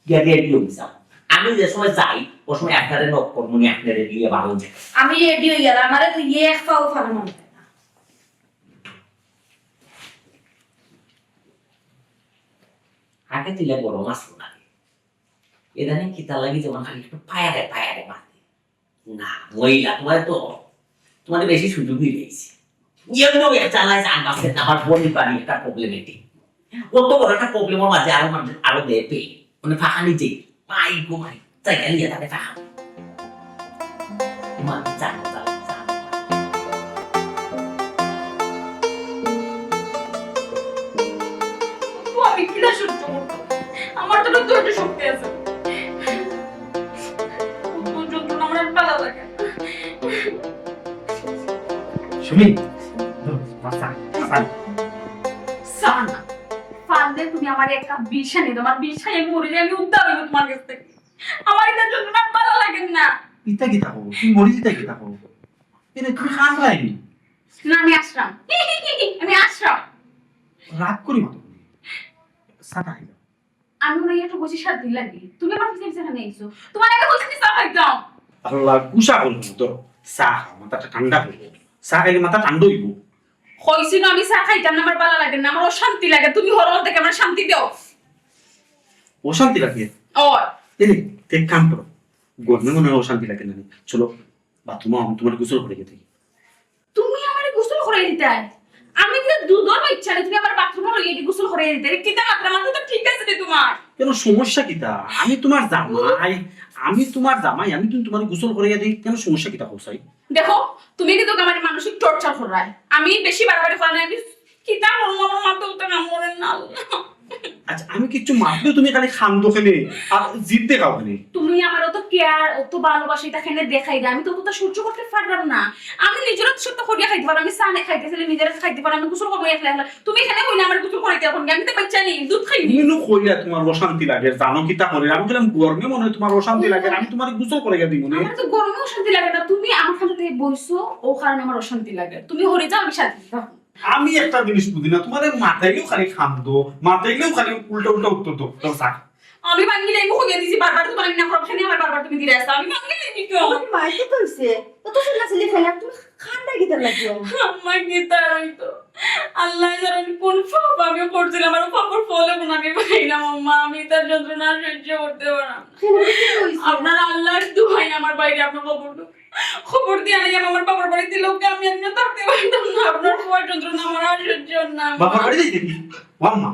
গিয়া ready অই যাও। আমি যে সময় যাই, ও সময় আপনারে knock করমু নি, আপনারে নিয়া বারো যাই। আমি ready অই গেলাম, আমারে তো ইয়ে এক পাও ফালানো মনে হয় না। আগে তিলা গরম আসলো না। ইদানিং কিতা লাগি যেমন খালি একটু ফায়ারে ফায়ারে মাতে। না, মহিলা, তুমারে তো, তুমারে বেশি সুযোগ অই গেছে। এমনিও এক চালায় জান বাঁচে না, আমার বোন বাড়ি একটা problematic। অত বড় একটা problemর মাঝে আরো মানুষ, আরো দেয় পেয়ে। মানে ফাঁকানি যে, মাই গো মাই, জায়গা নিয়ে তাকে ফাঁকা। মা, যা, যা, যা। ও, আমি কিলা সহ্য করতাম? আমার তো ধৈর্য শক্তি আছে। কত যন্ত্রণা আমার আর পারা লাগে না। সুমি, ধর, চা, চা। চা না। পারলে তুমি আমার এক কাপ বিষ এনে দাও, আমার বিষ খাইয়া আমি মরি যাই, আমি উদ্ধার অইবো তুমার কাছ থাকি। না। ইতা কিতা কও? তুমি মরি দিতা কিতা কও? এরে তুমি কান্দায়নি? না, আমি আসলাম। আমি আসলাম। রাগ করি মাতো তুমি। চা খাইলাম। আমি মনে হয় একটু বেশি শান্তি লাগে। তুমি আমার পিছে পিছে কেনে আইছো? তোমার আগে বলছি চা খাইতাম। আল্লাহ, গুসা করবো তো। চা খাও, মাথাটা ঠান্ডা করবো। চা খাইলে মাথা ঠান্ডা হইব। কইছি না আমি চা খাইতাম না, আমার ভালা লাগে না, আমার অশান্তি লাগে। তুমি হরল থেকে আমার শান্তি দাও। অশান্তি লাগে? ওর এই নে, তে এক কাম করো, গরমে মনে হয় অশান্তি লাগে না। চলো বাথরুমে, আমি তোমার গোসল করে গেছি। তুমি আমারে গোসল করাই দিতায়? আমি কিন্তু দুধর বাচ্চা না, তুমি আমার বাথরুমে লইয়া গিয়ে গোসল করাই দিতে? কিতা মাত্রা মাত্রা তো ঠিক আছে রে তোমার। কেন, সমস্যা কিতা? আমি তোমার জামাই, আমি তোমার জামাই, আমি তুমি তোমার গোসল করে দিই, কেন সমস্যা কিতা কও চাই? দেখো, তুমি কিন্তু আমার মানসিক টর্চার করায়। আমি বেশি বাড়াবাড়ি করা নাই, আমি কিতা করবো, আমার মাথা উঠে না মরে না। আচ্ছা, আমি কিচ্ছু মাতলেও তুমি খালি কান্দো কেনে আর জিদ দেখাও কেনে? তুমি আমার অত কেয়ার, অত ভালোবাসা, এটা কেনে দেখাই দেয়? আমি তো অতটা সহ্য করতে পারলাম না। আমি নিজেরও তো সত্য করিয়া খাইতে পারো, আমি চা নে খাইতে চাইলে নিজের খাইতে পারো, আমি গোসল করবো একলা একলা। তুমি এখানে কইলে আমার গোসল করাইতে এখন কি? আমি তো বাচ্চা নেই, দুধ খাইনি। তুমি নু কইলা তোমার অশান্তি লাগে, জানো কিতা করে? আমি বললাম গরমে মনে হয় তোমার অশান্তি লাগে, আমি তোমার গোসল করে দিব নে। আমার তো গরমে অশান্তি লাগে না, তুমি আমার খান থেকে বইছো, ও কারণে আমার অশান্তি লাগে। তুমি হরে যাও, আমি শান্তি থাকো। আমি একটা জিনিস বুঝি না, তোমার এই মাথাইলেও খালি কান্দো, মাথাইলেও খালি উল্টা উল্টা উত্তর দো, দো, থাক। আমি ভাঙ্গিলে আমি কইয়া দিছি বারবার, তোমার আমি না করব, খালি আমার বারবার তুমি দিলে আসো। আমি ভাঙ্গিলে কি করব? আমার মাই তো কইছে, ও তো শুনলা ছিলি খাইলা, তুমি কান্দা কিতা লাগিও? আমার কি তার হইতো? আল্লাহ জানেন কোন পাপ আমি করছিলাম, আর পাপের ফল এখন আমি পাইলাম। আম্মা, আমি তার যন্ত্রণা আর সহ্য করতে পারলাম না। কেন কি কইছে? আপনার আল্লাহর দোহাই, আমার বাইরে আপনার খবর দাও। খবর দিয়ে আনি আমার বাবার বাড়িতে লোককে আমি একজন থাকতে পারতাম না। আপনার বউয়ের যন্ত্রণা আমার আর সহ্য হয় না। বাবার বাড়ি যাইতে কি? ও আম্মা,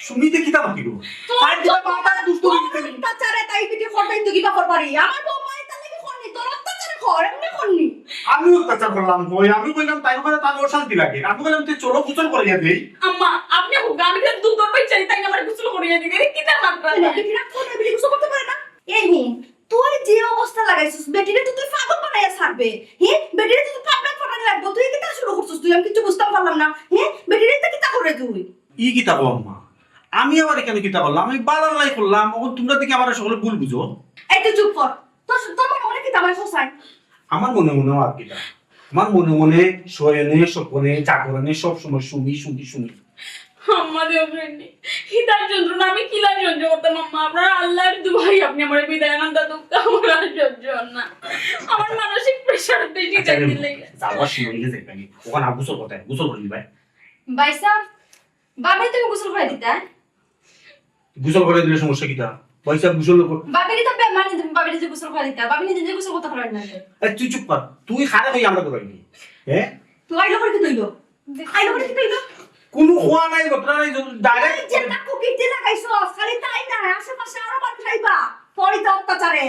সুমিতে কিতা বাকি গো? তাই দিবা বাবা দুষ্ট হয়ে গেছে। অত্যাচারে তাই পিঠে করবেন তো কি বাপর বাড়ি? আমার বউ মায়ের তার লাগি করনি, তোর অত্যাচারে কর, এমনি করনি। আমি অত্যাচার করলাম কই? আমি কইলাম তাই ওখানে তার অশান্তি লাগে। আমি কইলাম তুই চলো গোসল করিয়া দেই। আম্মা, আপনি হোক, আমি তো দুধর বাচ্চা, তাই আমার গোসল করিয়ে দিবে। এটা কিতা মাত্রা? কেন, বেটিরা কোন বেটি গোসল করতে পারে না? এই হুন, তুই যে অবস্থা লাগাইছিস, বেটিরে তো তুই পাগল বানাইয়া ছাড়বে। হে, বেটিরে তো তুই পাবলাত ফাটানি লাগবো। তুই কিতা শুরু করছিস? তুই আমি কিচ্ছু বুঝতাম পারলাম না। হে, বেটিরে তো কিতা করে তুই? ই কিতা কও আম্মা? আমি আবার এখানে কিতা করলাম? আমি বালার লাই করলাম। এখন তোমরা দেখি আমার সকলে ভুল বুঝো। এই তুই চুপ কর। তোর তোর মনে মনে কিতা আমার সোসাই? আমার মনে মনে আর কিতা? আমার মনে মনে শয়নে, স্বপনে, জাগরণে সব সময় শুনি, শুনি, শুনি। আম্মা দেও ফ্রেন্ডি, হিতার যন্ত্রণা আমি কিলা সহ্য করতাম আম্মা? আপনার আল্লাহর দোহাই, আপনি আমার বিদায় আনন্দ দুঃখ আমার আর সহ্য হয় না। আমার মানসিক প্রেশার বেশি আচ্ছা, যাই রে, দিলে। যাওয়ার সময় নিয়ে যাইবে আমি। ওখানে আবু সব কথা, গোসল করে দিবে। ভাইসাব, ভাবিরে তুমি গোসল করে দিতা? গোসল করে দিলে সমস্যা কিতা? পয়সা গোসল কর- ভাবিরে তো বে-, মানে তুমি ভাবিরে যে গোসল করে দিতা, ভাবি নিজে নিজে গোসল করতে পারেন না। এই তুই চুপ কর, তুই খারে হই আমরা করাইনি। হ্যাঁ? তুই আইলো করে কি তুইলো? আইলো করে কি তুইলো? কোনো খোয়া নাই, ঘটনা নাই, তুই ডাইরেক্ট যেটা কুকিং দিয়ে লাগাইছো, খালি তাই না, আশেপাশে আরো মানুষ আইবা। পরিত অত্যাচারে।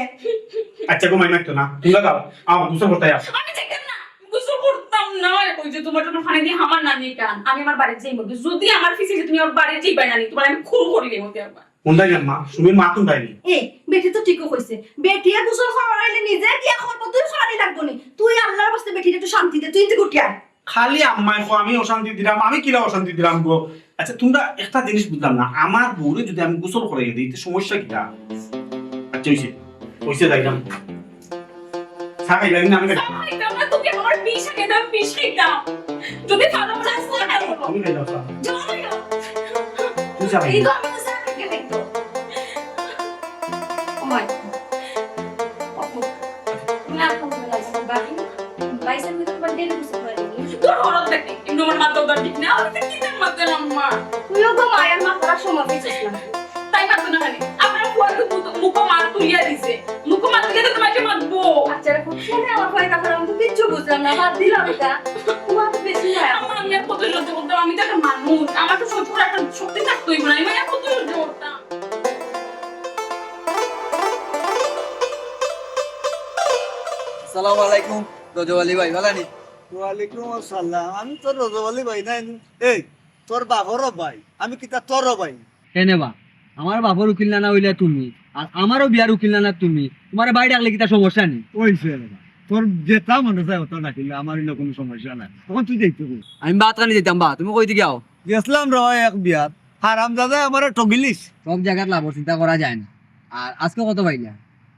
আচ্ছা, ঘুমাই মারতো না, তোমরা যাও, আমার গোসল করতে যাও। আমি যাইতাম না, গোসল করতাম না। ওই যে তোমার জন্য খানি দিয়ে আমার নানি কান, আমি আমার বাড়িতে যাই মধ্যে। যদি আমার পিছে যে তুমি আমার বাড়িতে যাইবাই নানি, তোমার আমি খুন করি দেবো একবার। কোনটাই না মা, সুমির মা কোনটাই নেই। এই, বেটি তো ঠিকই কইছে। বেটিয়ে গোসল করাইলে নিজে গিয়া করবো, তুই করানি লাগবো নি। তুই আল্লাহর বাস্তে বেটিরে একটু শান্তি দে, তুই তুই গুটিয়া। খালি আম্মায় কো আমি অশান্তি দিলাম, আমি কিলা অশান্তি দিলাম গো? আচ্ছা, তোমরা একটা জিনিস বুঝলাম না, আমার বউরে যদি আমি গোসল করাইয়া দিই, তো সমস্যা কিতা? আচ্ছা, হইছে, হইছে, যাইলাম। চা খাইলাম না, আমি খাইলাম। খাইতাম না, তুমি আমার বিষ আনে দাও, বিষ খাইতাম। যদি ভালো চাস না, খাই বলো। আমি খাইলাম চা। যাও না। তুই চা খাইলি? এই তো আমি চা খাইতে খাইতো। ও মাই। না, ভাই, ভাই, আমি তো তোমার ডেলি বুঝতে পারি। তোর হঠাৎ দেখি, কিন্তু আমার মাথা উঠা ঠিক না, আমি তো কিতার মাথা লম্বা। তুইও তো মায়ের মা করার সময় পেয়েছিস না। তাই মারতো না খালি। আপনার ফুয়ার তো মুখ, মুখ মার তুলিয়া দিছে। মুখ মার তুলিয়া তো তোমাকে মারবো। আচ্ছা, এখন শুনে আমার ভয় না করে আমি তো কিচ্ছু বুঝলাম না, বাদ দিলাম এটা। তোমার তো বেশি মায়া। আমার আমি আর কত সহ্য করতাম, আমি তো একটা মানুষ, আমার তো সহ্য করার একটা শক্তি থাকতো হইব না, আমি আর কত সহ্য করতাম। আসসালামু আলাইকুম, রজব আলী ভাই, ভালা নি? ওয়ালাইকুম আসসালাম। আমি তো রজব আলী ভাই নায় নি। এই, তোর বাপরও ভাই, আমি কিতা তোরও ভাই? কেনে বা? আমার বাপর উকিল নানা অইলা তুমি, আর আমারও বিয়ার উকিল নানা তুমি। তোমারে ভাই ডাকলে কিতা সমস্যা নি? ওইছে রে বা। তোর যেটা মনে চায় ওটা ডাকিলে আমার ইনো কোনো সমস্যা নাই। তখন তুই দেখতে পাবি। আমি ভাত খানি যাইতাম বা, তুমি কই থাকি আও? গেছলাম রে এক বিয়াত, হারামজাদায় আমারে ঠগিলিস। সব জাগাত লাভর চিন্তা করা যায় না। আর আজকে কত পাইলা?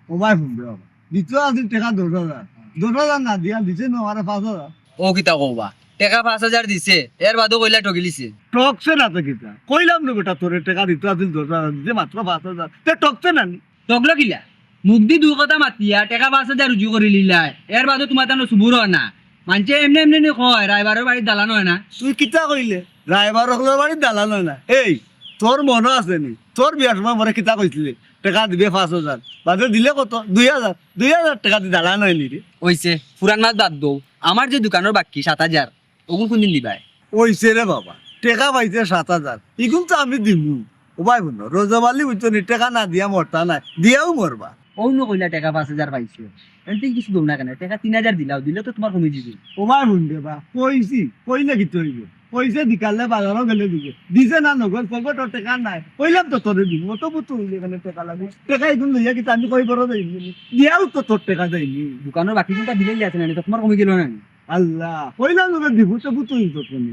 ও ভাই, হুন রে বাবা। দিতো আছিল টেকা দশ হাজার। দশ হাজার না দিয়া দিছে নু আমারে পাঁচ হাজার। ও কিতা কও বা? টেকা পাঁচ হাজার দিছে, এর বাদেও কইলা ঠগিলিছে। ঠগছে না তো কিতা? কইলাম নু বেটা তোরে টেকা দিতো আছিল দশ হাজার, দিছে মাত্র পাঁচ হাজার। তে ঠগছে না নি? ঠগলো কিলা? মুখদি দুই কথা মাতিয়া টেকা পাঁচ হাজার রুজি করিলিলায়, এর বাদেও তুমার তানো সবুর অয় না। মানষে এমনে এমনে নি কয়, রায়বারর বাড়ির দালান অয় না। তুই কিতা কইলে? রায়বার অকলর বাড়ির দালান অয় না। এই, তোর মনো আছে নি? তোর বিয়ার সময় মোরে কিতা কইছলে? টেকা দিবে পাঁচ হাজার। বাদে দিলে কত? দুই হাজার। দুই হাজার টেকা দি দালান অয় নি রে। অইছে, পুরান মাত বাদ দেও। আমার যে দোকানর বাকি সাত হাজার, অগুন কুনদিন দিবায়? অইছে রে বাবা, টেকা পাইছে সাত হাজার, ইগুন তো আমি দিমু। ও ভাই হুনো, রজব আলী বুঝছো নি, টেকা না দিয়া মরতা নায়, দিয়াও মরবা। অউ নু কইলা টেকা পাঁচ হাজার পাইছো, এনতে কিছু দেও না কেনে? টেকা তিন হাজার দিলাও, দিলে তো তুমার কমি যিবো। ও ভাই হুন রে বা, কইছি, কইলে কিতা অইবো? কইছে বিকালে বাজারো গেলে দিবে, দিছে না নগদ, পকেটো টেকা নাই, কইলাম তো তোরে দিমু, অত বুতু অইলে কেনে টেকা লাগে? টেকা ইগুন লইয়া কিতা আমি কই বড় যাইমু নি? দিয়াও তো তোর টেকা যাইমু। দোকানর বাকি কুনটা দিলে আছে না, তো তুমার কমি গেল না নি? আল্লাহ, কইলাম নগদ দিমু, তো বুতু অইতো কেনে?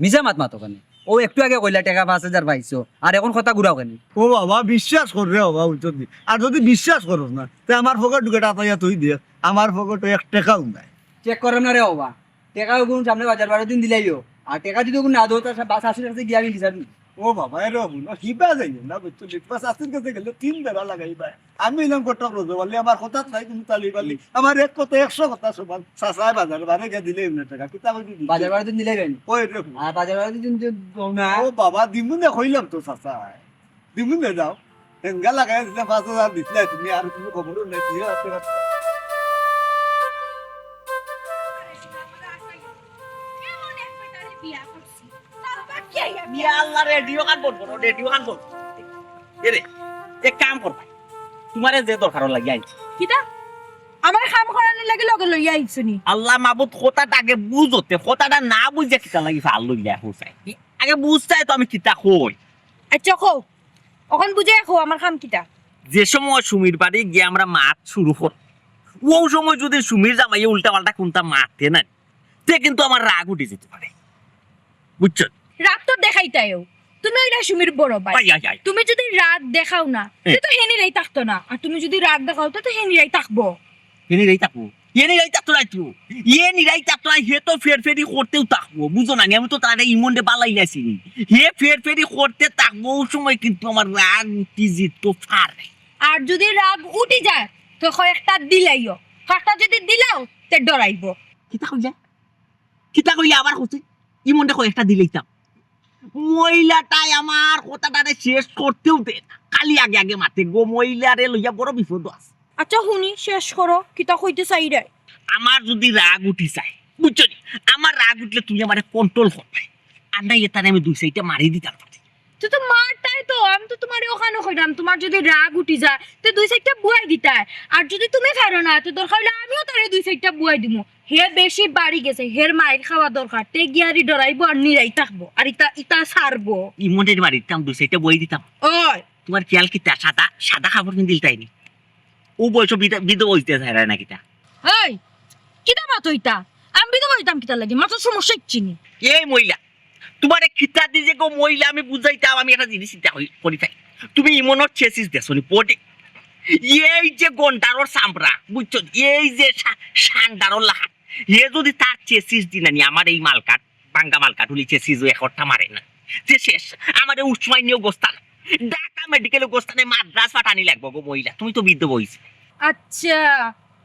মিছা মাত মাতো কেনে? অউ একটু আগে কইলা টেকা পাঁচ হাজার পাইছো, আর অখন কথা ঘুরাও কেনে? ও বাবা, বিশ্বাস কর রে বাবা, বুঝছো নি? আর যুদি বিশ্বাস করস না, তে আমার পকেট ঢুকে টাতাইয়া তুই দেখ, আমার পকেটো এক টেকাও নাই। চেক করো না রে বাবা, টেকা অগুন সামনে বাজার বারো দিন দিলাইও, আর টেকা যুদি অগুন না দেও, তে বা-, শাশুড়ির কাছে গিয়া আমি বিচার দিমু। ও বাবা, এরে হুনো, হিবা যাইও না, বুঝছো নি? বা শাশুড়ির কাছে গেলে তিন বেড়া লাগাইবা। আমি অইলাম কটক রজব আলী, আমার কথাত নাই কুনু তালি বালি। আমার এক কথা একশো কথা সমান। চাচায় বাজার বারে গিয়া দিলে এমনে টেকা। কিতা কইবি দিতে? বাজার বারে দিন দিলে কেনে? ওই রে। আর বাজার বারে দিন দিও না। ও বাবা, দিমু না কইলাম তো চাচায়। দিমু না যাও। হেঙ্গা লাগাই দিলে পাঁচ হাজার দিছিলে তুমি আর কুনু খবরও নাই। দিও আছে না। ইয়া আল্লাহ, রেডিও কান বন্ধ করো, রেডিও কান বন্ধ করো। এরে, এক কাম করবায়, তুমারে যে দরকার লাগি আইছি। কিতা? আমার কাম করানির লাগি লগে লইয়া আইছো নি? আল্লাহ মাবুদ, কথাটা আগে বুঝতে, কথাটা না বুঝে কিতা লাগি ফাল লইয়া আইছো? আগে বুঝতায় তো আমি কিতা কই। আচ্ছা, কও, অখন বুঝাইয়া কও, আমার কাম কিতা? যে সময় সুমির বাড়ি গিয়া আমরা মাত শুরু করি, অউ সময় যুদি সুমির জামাইয়ে উল্টা পাল্টা কুনতা মাতে না, তে কিন্তু আমার রাগ উঠি যাইতো পারে, বুঝছো? রাগ তো দেখাইতায়ও, তুমি অইলা সুমির বড় ভাই। I, I, I. তুমি যুদি রাগ দেখাও না, তে তো হে নিরাই থাকতো না, আর তুমি যুদি রাগ দেখাও, তে তো হে নিরাই থাকবো। হে নিরাই থাকবো? হে নিরাই থাকতো নায় তো। হে নিরাই থাকতো নায়, হে তো ফেরফেরি করতেউ থাকবো, বুঝো না নি? আমি তো তারে ইমনরে বালাই লাইছি নি। হে ফেরফেরি করতে থাকবো, অউ সময় কিন্তু আমার রাগ উঠি যাইতো পারে। আর যুদি রাগ উঠি যায়, তে কয়েকটা দিলাইও, কয়েকটা যুদি দিলাও, তে ডরাইবো। কিতা কইলে? কিতা কইলে আবার কইছে? ইমনরে কয়েকটা দিলাইতাম। মহিলাটায় আমার কথাটারে শেষ করতেউ দে না। খালি আগে আগে মাতে গো, মহিলারে লইয়া বড় বিপদো আছে। আচ্ছা, হুনি, শেষ করো, কিতা কইতে চাইরায়? আমার যুদি রাগ উঠি যায়, বুঝছো নি? আমার রাগ উঠলে তুমি আমারে control করবায়। আর নাইলে তারে আমি দুই চাইরটা মারি দিতাম পারি। তে তো মারতায় তো, আমি তো তুমারে অখানও কইরাম, তুমার যুদি রাগ উঠি যায়, তে দুই চাইরটা বুয়াই দিতায়। আর যুদি তুমি পারো না, তে দরকার অইলে আমিও তারে দুই চাইরটা বুয়াই দিমু। হে বেশি বাড়ি গেছে, হের মাইর খাওয়া দরকার। তে গিয়া আরি ডরাইবো আর নিরাই থাকবো, আর ইতা, ইতা ছাড়বো। ইমনরে মারিতাম, দুই চাইরটা বুয়াই দিতাম। ওই। তুমার খিয়াল কিতা? সাদা, সাদা কাপড় পিন্দিলতায় নি। অউ বয়সো বিধ-, বিধবা অইতে চাইরায় না কিতা? এই, কিতা মাতো ইতা? আমি বিধবা অইতাম কিতার লাগি? মাথার সমস্যা কিচ্ছু নি। এই মহিলা, তুমারে কিতা দি যে গো মহিলা আমি বুঝাইতাম, আমি একটা জিনিস চিন্তা করি, করি থাকি। তুমি ইমনর chassis দেখছো নি, body? এই যে গন্ডারর চামড়া, বুঝছো? এই যে সা-, সান্ডারর লাহান, হে যুদি তার chassis দি নানি আমার এই মালকাট, ভাঙ্গা মালকাট উলি chassis ও একটা মারে না, যে শেষ, আমারে উসমানীয় গোস্তান, ঢাকা মেডিকেল গোস্তানে মাদ্রাজ পাঠানি লাগবো গো মহিলা, তুমি তো বিধবা অইছো। আচ্ছা,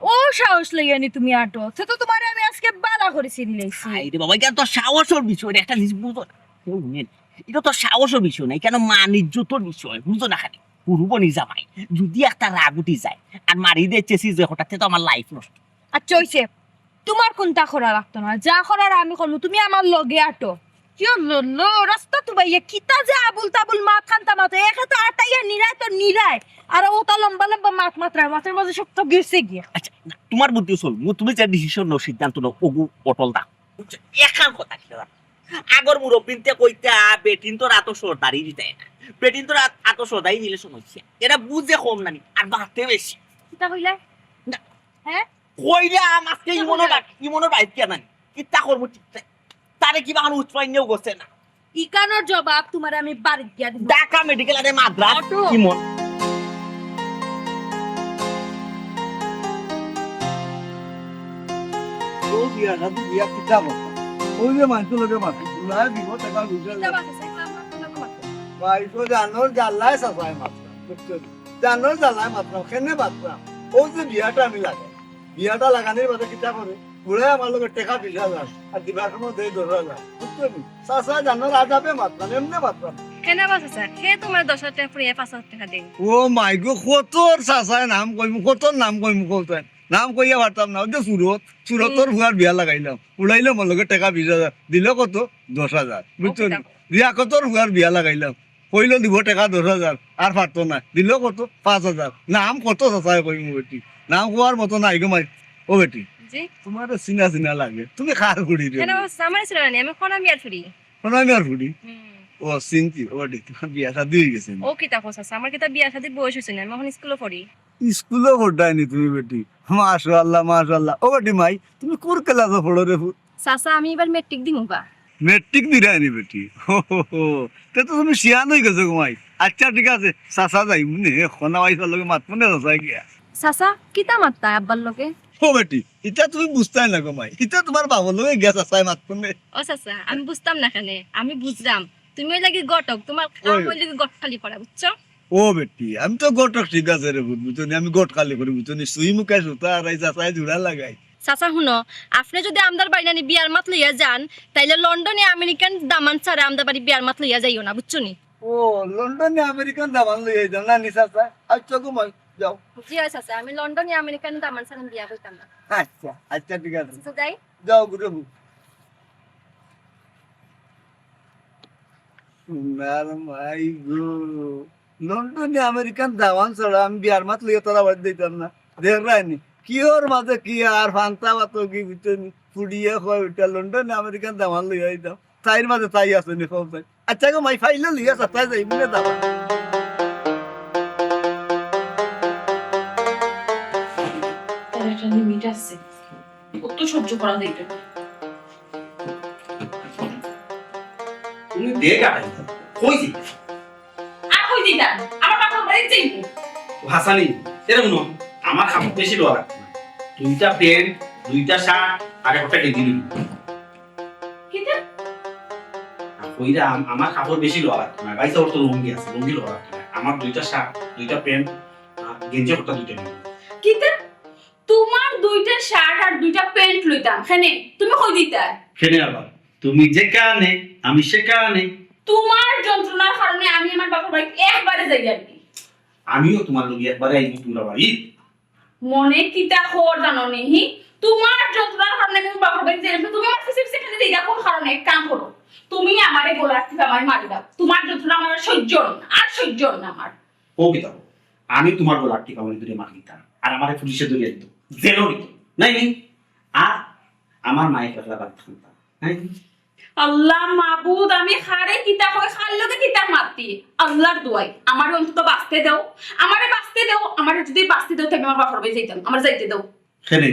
অউ সাহস লইয়া নি তুমি আটো, তে তো তুমারে আমি আজকে বালা করি চিনি লাইছি। আরে বাবা, ইখান তো সাহসর বিষয় না, একটা জিনিস বুঝো না। কেউ নেই। ইটা তো সাহসর বিষয় না, ইখান মান ইজ্জতর বিষয়, বুঝো না খালি। পুরুবনি জামাই, যুদি একটা রাগ উঠি যায়, আর মারি দে chassis যে হঠাৎ, তে তো আমার life নষ্ট। আচ্ছা, অইছে, তুমার কুনতা করা লাগতো না, যা করার আমি করমু, তুমি আমার লগে আটো। কিয় লো, লো, রাস্তাত উবাইয়া কিতা যে আবুল তাবুল মাত খান্তা মাতো, একে তো আটাইয়া নিরায় তো নিরায়, আর অতা লম্বা লম্বা মাত মাতরায়, মাতর মাঝে সব তো গেছে গিয়া। আচ্ছা, না, তুমার বুদ্ধি চলবো, তুমি যে decision নেও, সিদ্ধান্ত নেও, অগু অটল থাকো। বুঝছো? এখান কথা কি জানো? আগর মুরব্বিন্তে কইতা, "বেটিন্তর আতো সর্দারি দিতায় না, বেটিন্তর আত-, আতো সর্দারি দিলে সমস্যা।" এরা বুঝে কম নানি, আর মাতে বেশি। কিতা কইলা? না। হ্যাঁ? কইলাম আজকে ইমনর বা-, ইমনর বাড়িত গিয়া নানি। কিতা করমু ঠিক নাই। তারে কিবা অখন উসমানীয় গোস্তানে। ইখানর জবাব তুমারে আমি বাড়িত গিয়া দিমু। ঢাকা মেডিকেল আরে মাদ্রাজ, অটো। ইমন। বিয়া শাদি বিয়া কিতা কথা? ওই যে মানষর লগে মাত, বুলায় দিব টেকা দুইশো। কিতা মাত আছে? কিতা মাত, কিতা মাত? ভাই, তো জানোর জ্বালায় চাচায় মাতরা, বুঝছো নি? জানোর জ্বালায় মাতরা, কেনে মাতরা? ওই যে বিয়াটা আমি লাগাই, বিয়াটা লাগানির বাদে কিতা করে? বুলায় আমার লগে টেকা বিশ হাজার, আর দিবার সময় দেয় দশ হাজার, বুঝছো নি? চাচায় জানোর আজাবে মাতরা, এমনে মাতরা। কেনে বা চাচা? হে তুমার দশ হাজার টেকা ফুরাইয়া পাঁচ হাজার টেকা দেইন। ও মাই গো, কতর চাচায় নাম কইমু, কতর নাম কইমু, কতর নাম কইয়া পারতাম না। ওই যে সুরত, সুরতর ফুয়ার বিয়া লাগাইলাম, উড়াইলো মোর লগে টেকা বিশ হাজার, দিল কত? দশ হাজার, বুঝছো নি? রিয়াকতর ফুয়ার বিয়া লাগাইলাম, কইলো দিব টেকা দশ হাজার, আর পারতো না, দিল কত? পাঁচ হাজার। নাম কত চাচায় কইমু বেটি, নাম কওয়ার মতো নাই গো মাই। ও বেটি, জি? তুমারে চিনা চিনা লাগে, তুমি কার ফুড়ি রে? কেনে বা চাচা, আমারে চিনো না নি? আমি খনা মিয়ার ফুড়ি। খনা মিয়ার ফুড়ি? হুম। ও, চিনছি। ও বেটি, তুমার বিয়া শাদি অই গেছে নি? ও কিতা কও চাচা, আমার কিতা বিয়া শাদির বয়স অইছে নি? আমি অখন স্কুলো পড়ি। স্কুলো পড়রায় নি তুমি বেটি? মাশাআল্লাহ, মাশাআল্লাহ। ও বেটি মাই, তুমি কুন ক্লাসো পড়ো রে ফুত? চাচা, আমি ইবার মেট্রিক দিমু বা। মেট্রিক দিরায় নি বেটি? হো, হো, হো। তে তো তুমি শিয়ান অই গেছো গো মাই। আচ্ছা, ঠিক আছে, চাচা যাইমু নে, খনা মাইফার লগে মাতমু নে চাচায় গিয়া। চাচা, কিতা মাততায় আব্বার লগে? ও বেটি, ইতা তুমি বুঝতায় না গো মাই, ইতা তুমার বাবার লগে গিয়া চাচায় মাতমু নে। ও চাচা, আমি বুঝতাম না কেনে, আমি বুঝরাম। তুমি অইলা গি ঘটক, তুমার কাম অইলো গি ঘট খালি করা, বুঝছো? ও বেটি, আমি তো ঘটক, ঠিক আছে রে ফুত, বুঝছো নি? আমি ঘট খালি করি, বুঝছো নি? সুই মুখে সুতা আর এই চাচায় জুড়া লাগাই। চাচা হুনো, আপনে যুদি আমরার বাড়ি নানি বিয়ার মাত লইয়া যাইন, তাইলে লন্ডনি আমেরিকান দামান ছাড়া আমরার বাড়ি বিয়ার মাত লইয়া যাইও না, বুঝছো নি? ও, লন্ডনি আমেরিকান দামান লইয়া যাইতাম না নি চাচা? আচ্ছা গো মাই, যাও। জি অয় চাচা, আমি লন্ডনি আমেরিকান দামান ছাড়া বিয়া করতাম না। আচ্ছা, আচ্ছা, ঠিক আছে। আচ্ছা, যাই। যাও ঘুরে। সোনার মাই গো, লন্ডনি আমেরিকান দামান ছাড়া আমি বিয়ার মাত লইয়া তোরা বাড়ি দিতাম না। দেখরায় নি, কিওর মাঝে কি আর ফান্তা বাতো কি বুঝছো নি? ফুড়িয়ে কয় ওইটা লন্ডনি আমেরিকান দামান লইয়া আইতাম। তাইর মাঝে তাই আছে নি, কও তাই। আচ্ছা গো মাই, ফাইলে লইয়া চাচায় যাইমু নে দামান। তার একটা লিমিট আছে, কত সহ্য করা যায় এটা? তুমি দেখ আর কই যাইতা? আর কই যাইতা? আমার বাপর বাড়ি যাইমু। ও হাসানি, এরকম নয়। আমার কাপড় বেশি লওয়া লাগতো না। দুইটা প্যান্ট, দুইটা শার্ট আর একটা গেঞ্জি নিবি। কিতা? আর কইরা আম-, আমার কাপড় বেশি লওয়া লাগতো না। গাইস, ওর তো লুঙ্গি আছে, লুঙ্গি লওয়া লাগতো না। আমার দুইটা শার্ট, দুইটা প্যান্ট, আর গেঞ্জি একটা দুইটা নিবি। কিতা? তুমার দুইটা শার্ট আর দুইটা প্যান্ট লইতাম, কেনে? তুমি কই দিতা? কেনে আবার? তুমি যেখানে, আমি সেখানে। তুমার যন্ত্রণার কারণে আমি আমার বাপর বাড়িত একবারে যাই আর কি। আমিও তুমার লগে একবারে আইমু তুমরার বাড়িত। মনে কিতা কর জানো নি, হি? তুমার যন্ত্রণার কারণে আমি বাপর বাড়িত যাই, তুমি আমার পিছে পিছে খালি যাইতা কোন কারণে? এক কাম করো, তুমি আমারে গলার টিপা আমারে মারি দাও, তুমার যন্ত্রণা আমার আর সহ্য অর না, আর সহ্য অর না আমার। ও কিতা, আমি তুমার গলার টিপা আমারে ধরিয়া মারি দিতাম, আর আমারে পুলিশে ধরিয়া দিত, জেলো নিত, নাই নি? আর আমার মায়ে একলা বাড়িত থাকতাম, নাই নি? আল্লাহ মাবুদ, আমি কারে কিতা কই, কার লগে কিতা মাতি? আল্লাহর দোয়াই, আমারে অন্তত বাঁচতে দেও, আমারে বাঁচতে দেও, আমারে যুদি বাঁচতে দেও, তে আমি আমার বাপর বাড়ি যাইতাম, আমারে যাইতে দেও। কেনে?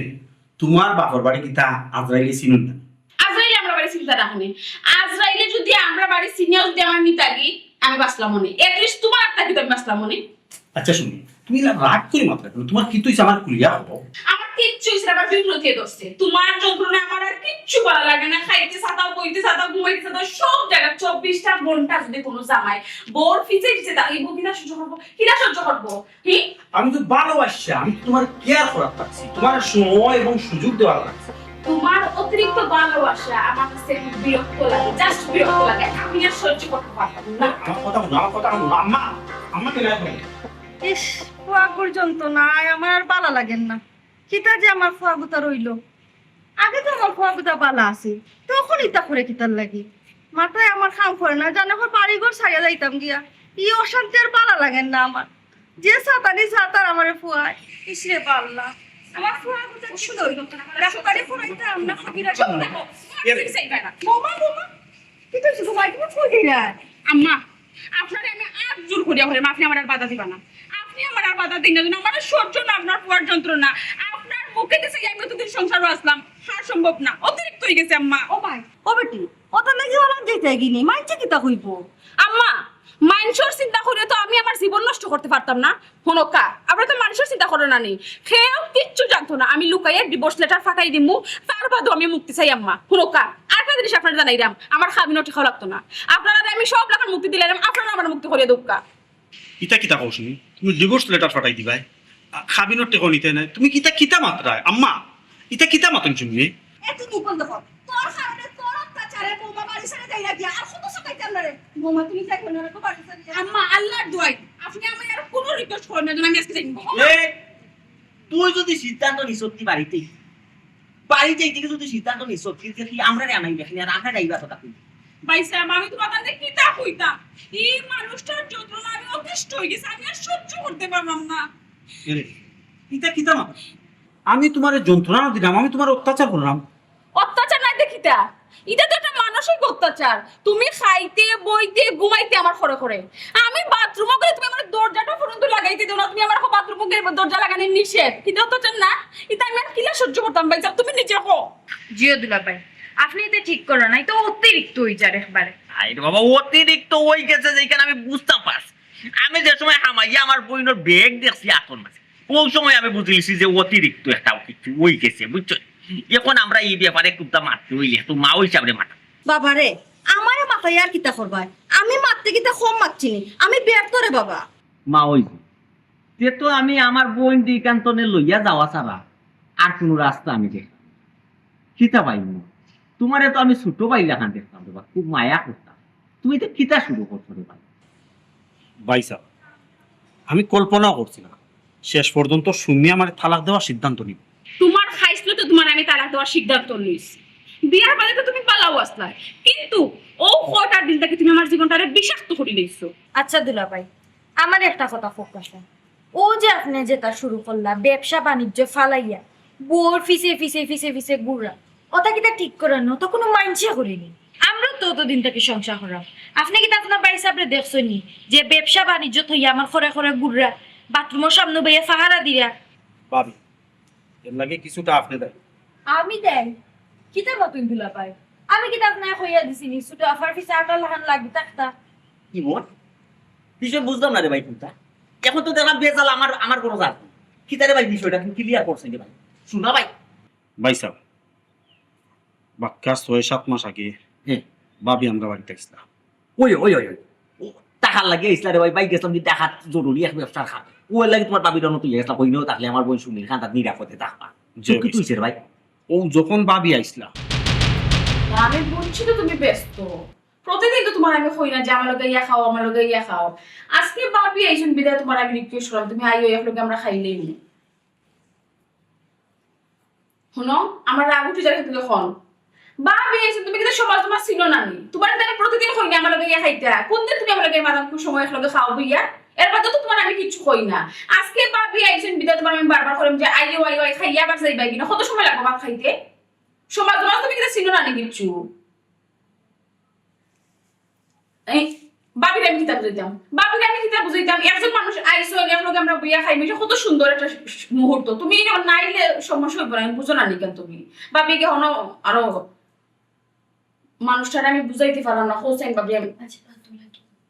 তুমার বাপর বাড়ি কিতা আজরাইলে চিনইন না? আজরাইলে আমরার বাড়ি চিনতা না কেনে? আজরাইলে যুদি আমরার বাড়ি চিনিয়াও যুদি আমারে নিতা গি, আমি বাঁচলাম অনে। At least তুমার আত থাকি তো আমি বাঁচলাম অনে। আচ্ছা, হুনো, তুমি ইলা রাগ করি মাতরায় কেনে? তুমার কিতা অইছে আমারে খুলিয়া কও। আমার কিচ্ছু অইছে না, আমার বিপদ দিয়া ধরছে। তুমার যন্ত্রণায় আমার আর কিচ্ছু ভালা লাগে না। খাইতে ছাতাও, বইতে ছাতাও, ঘুমাইতে ছাতাও, সব জাগাত চব্বিশটা ঘন্টা যুদি কুনু জামাই বউর পিছে পিছে থাকে, বউ কিলা সহ্য করবো? কিলা সহ্য করবো? হি? আমি তো ভালোবাসি, আমি তো তুমার care করার লাগছি, তুমার সময় এবং সুযোগ দেওয়ার লাগছি। তুমার অতিরিক্ত ভালোবাসা আমার কাছে বিরক্ত লাগে, just বিরক্ত লাগে। আমি আর সহ্য করতে পারলাম না। আমার কথা হুনো, আমার কথা হুনো, আম্মা, আম্মা কেনে রাখবেন? ইস, ফুয়াগুর যন্ত্রণায় আমার আর ভালা লাগের না। কিতা যে আমার ফুয়াগুতা রইলো। আগে তো আমার ফুয়াগুতা ভালা আছিল, তখন ইতা করে কিতার লাগি? মাথায় আমার কাম করে না, জানো, আমার বাড়ি ঘর ছাড়িয়া যাইতাম গিয়া। ই অশান্তি আর ভালা লাগের না আমার। যে সাতানি সাতার আমারে ফুয়ায়। ইস রে বাল্লা, আমার ফুয়াগুতা কি সুন্দর। ডাক্তারি পড়াইতাম না, ফকিরা। বোমা, বোমা। কিতা অইছে গো মাই, তুমি কই গেলা? আম্মা, আপনারে আমি আত জোর করিয়া কইরাম, আপনে আমারে আর বাধা দিবা না। আপনে আমারে আর বাধা দিন না, যেন আমার সহ্য না আপনার ফুয়ার যন্ত্রণা। আপনার মুখে দিছে আমি অতদিন সংসারও আসলাম, আর সম্ভব না, অতিরিক্ত অই গেছে আম্মা। ও মাই, ও বেটি, অতার লাগি ওরা যেতে গিনি, মাইনষে কিতা কইবো? আম্মা, মাইনষর চিন্তা করিয়া তো আমি আমার জীবন নষ্ট করতে পারতাম না। হুনউক্কা, আপনারা তো মাইনষর চিন্তা করো না নি। কেউ কিচ্ছু জানতো না। আমি লুকাইয়া ডিভোর্স লেটার ফাটাই দিমু, তার বাদেও আমি মুক্তি চাই আম্মা। হুনউক্কা, আরেকটা জিনিস আপনারে জানাইরাম, আমার কাবিনও টেকাও লাগতো না। আপনারারে আমি সব লাখান মুক্তি দিলাইরাম, আপনারা আমারে মুক্তি করিয়া দেউক্কা। ইতা কিতা কও শুনি? তুমি ডিভোর্স লেটার ফাটাই দিবায়? আ, কাবিনর টেকাও নিতায় নায়? তুমি কিতা, কিতা মাতরায় আম্মা? ইতা কিতা মাতইন শুনি? এ তুই মুখ বন্ধ কর। তোর কারণে, তোর অত্যাচারে বৌমা বাড়ি ছাড়ি যাইরা গিয়া। আর কত সতাইতাম না রে। বৌমা, তুমি যাইও না রে, বাড়ি ছাড়ি যাইও। আম্মা, আল্লাহর দোয়াই, আপনে আমারে আর কুনু রিকোয়েস্ট করইন না যেন আমি আজকে যাইমু। এ, তুই যদি সিদ্ধান্ত নিছস তুই বাড়িতেই, বাড়িতেই থেকে যদি সিদ্ধান্ত নিছস তুই, যে তুই আমরারে আনাইবে এখানে, আর আমরা যাইবা কথা তুই। ভাইসাব, আমি তুমার কাছে কিতা কইতাম? এই মানুষটার যন্ত্রণা আমি অতিষ্ঠ অই গেছি, আমি আর সহ্য করতে পারলাম না। এরে, ইতা কিতা মাত? আমি তুমারে যন্ত্রণা দিলাম, আমি তুমারে অত্যাচার করলাম? অত্যাচার নায় তে কিতা? ইটা তো একটা মানসিক অত্যাচার। তুমি খাইতে, বইতে, ঘুমাইতে আমার খরে খরে। আমি বাথরুমো গেলে তুমি আমার দরজাটা পর্যন্ত লাগাইতে দেও না, তুমি আমার বাথরুমো গেলে দরজা লাগানি নিষেধ। ইটা অত্যাচার না? ইটা আমি আর কিলা সহ্য করতাম ভাইসাব? তুমি নিজে কও। জি ও দুলাভাই, আপনে ইটা ঠিক কররা না, ইটা অতিরিক্ত অই যার একবারে। আরে বাবা, অতিরিক্ত অই গেছে যেখান আমি বুঝতাম পারছি। আমি যে সময় হামাইয়া আমার বইনর ব্যাগ দেখছি আতর মাঝে, অউ সময় আমি বুঝিলিছি যে অতিরিক্ত একটা কিছু অই গেছে, বুঝছো? এখন আমরা ই ব্যাপারে খুবটা মাততে অইলে তো মা হিসাবে মাতা। বাবারে, আমারে মাতাইয়া আর কিতা করবায়? আমি মাততে কিতা কম মাতছি নি? আমি ব্যর্থ রে বাবা। মা অই যে, তে তো আমি আমার বইন দিকান্তনে লইয়া যাওয়া ছাড়া আর কুনু রাস্তা আমি দেখতাম না। কিতা ভাই মা, তুমারে তো আমি ছোট ভাই লাখান দেখতাম রে বা, খুব মায়া করতাম। তুমি তো কিতা শুরু করছো রে ভাই? ভাইসাব, আমি কল্পনাও করছি না শেষ পর্যন্ত সুমি আমারে তালাক দেওয়ার সিদ্ধান্ত নিবো। তুমার খাইছলত তুমারে আমি তালাক দেওয়ার সিদ্ধান্ত লইছি। বিয়ার বাদে তো তুমি ভালাউ আছলায়, কিন্তু অউ কয়টা দিন থাকি তুমি আমার জীবনটারে বিষাক্ত করিলাইছো। আচ্ছা দুলাভাই, আমারে একটা কথা কউক্কা। অউ যে আপনে যেটা শুরু করলা, ব্যবসা বাণিজ্য ফালাইয়া বউর পিছে পিছে পিছে পিছে ঘুররা, ওটা কিতা ঠিক কররা নি? ওটা কুনু মাইনষে করে নি। আমরাও তো অতদিন থাকি সংসার কররাম। আপনে কিতা আপনার ভাইসাবরে দেখছইন নি যে ব্যবসা বাণিজ্য থইয়া আমার খরে খরে ঘুররা, বাথরুমর সামনে বইয়া পাহারা দিরা? ভাবি, এর লাগি কিছুটা আপনে দায়ী। আমি দায়ী? কিতা মাতইন দুলাভাই? আমি কিতা আপনারে কইয়া দিছি নি ছোট আফার পিছে আটার লাখান লাগি থাকতা? কি মত? বিষয় বুঝলাম না রে ভাই কুনটা। এখন তো দেখলাম বেজাল আমার, আমার ঘরো যার। কিতা রে ভাই বিষয়টা তুমি ক্লিয়ার করছো নি ভাই? শুনা ভাই। ভাইসাব, বাক্কা ছয় সাত মাস আগে হুম। ভাবি আমরার বাড়িত আইছলা। ওই, ওই, ওই, ওই। ও, টাকার লাগি আইছলা রে ভাই, ভাই গেছলাম কি ঢাকাত জরুরি এক ব্যবসার কামে। অউ লাগি তুমার ভাবির অনো তুই গেছলা, কইনও থাকলে আমার বইন সুমির কান্দাত নিরাপদে থাকবা। জি, তো কিতা অইছে রে ভাই? অউ যখন ভাবি আইছলা। আমি বুঝছি তো তুমি ব্যস্ত। প্রতিদিন তো তুমারে আমি কই না যে আমার লগে ইয়া খাও, আমার লগে ইয়া খাও। আজকে ভাবি আইছইন বিদায় তুমারে আমি রিকোয়েস্ট করলাম, তুমি আইও, একলগে আমরা খাইলেই নি। হুনো, আমার রাগ উঠি যার কিন্তু অখন। ভাবি আইছইন, তুমি কিতা সমাজ তুমার চিনো না নি? তুমারে তো আমি প্রতিদিন কই না আমার লগে ইয়া খাইতা। কুনদিন তুমি আমার লগে মাদাম খুব সময় একলগে খাও বইয়া? এর বাদে তো তুমারে আমি কিচ্ছু কই না। আজকে ভাবি আইছইন বিদায় তুমারে আমি বারবার কইরাম যে আইও, আইও, আই খাইয়া আবার যাইবায় গি না। কত সময় লাগবো ভাত খাইতে? সমাজ তুমার তুমি কিতা চিনো না নি কিচ্ছু? এই, ভাবিরে আমি কিতা বুঝাইতাম? ভাবিরে আমি কিতা বুঝাইতাম? একজন মানুষ আইছইন, একলগে আমরা বইয়া খাইমু, ইটা কত সুন্দর একটা স-, স-, মুহূর্ত। তুমি অখন না আইলে সমস্যা অইবো না, আমি বুঝো না নি কেনে তুমি? ভাবিরে অনো আরো মানুষটারে আমি বুঝাইতে পারলাম না, হোসেন ভাবি আমি। আচ্ছা, বাদ দাও না,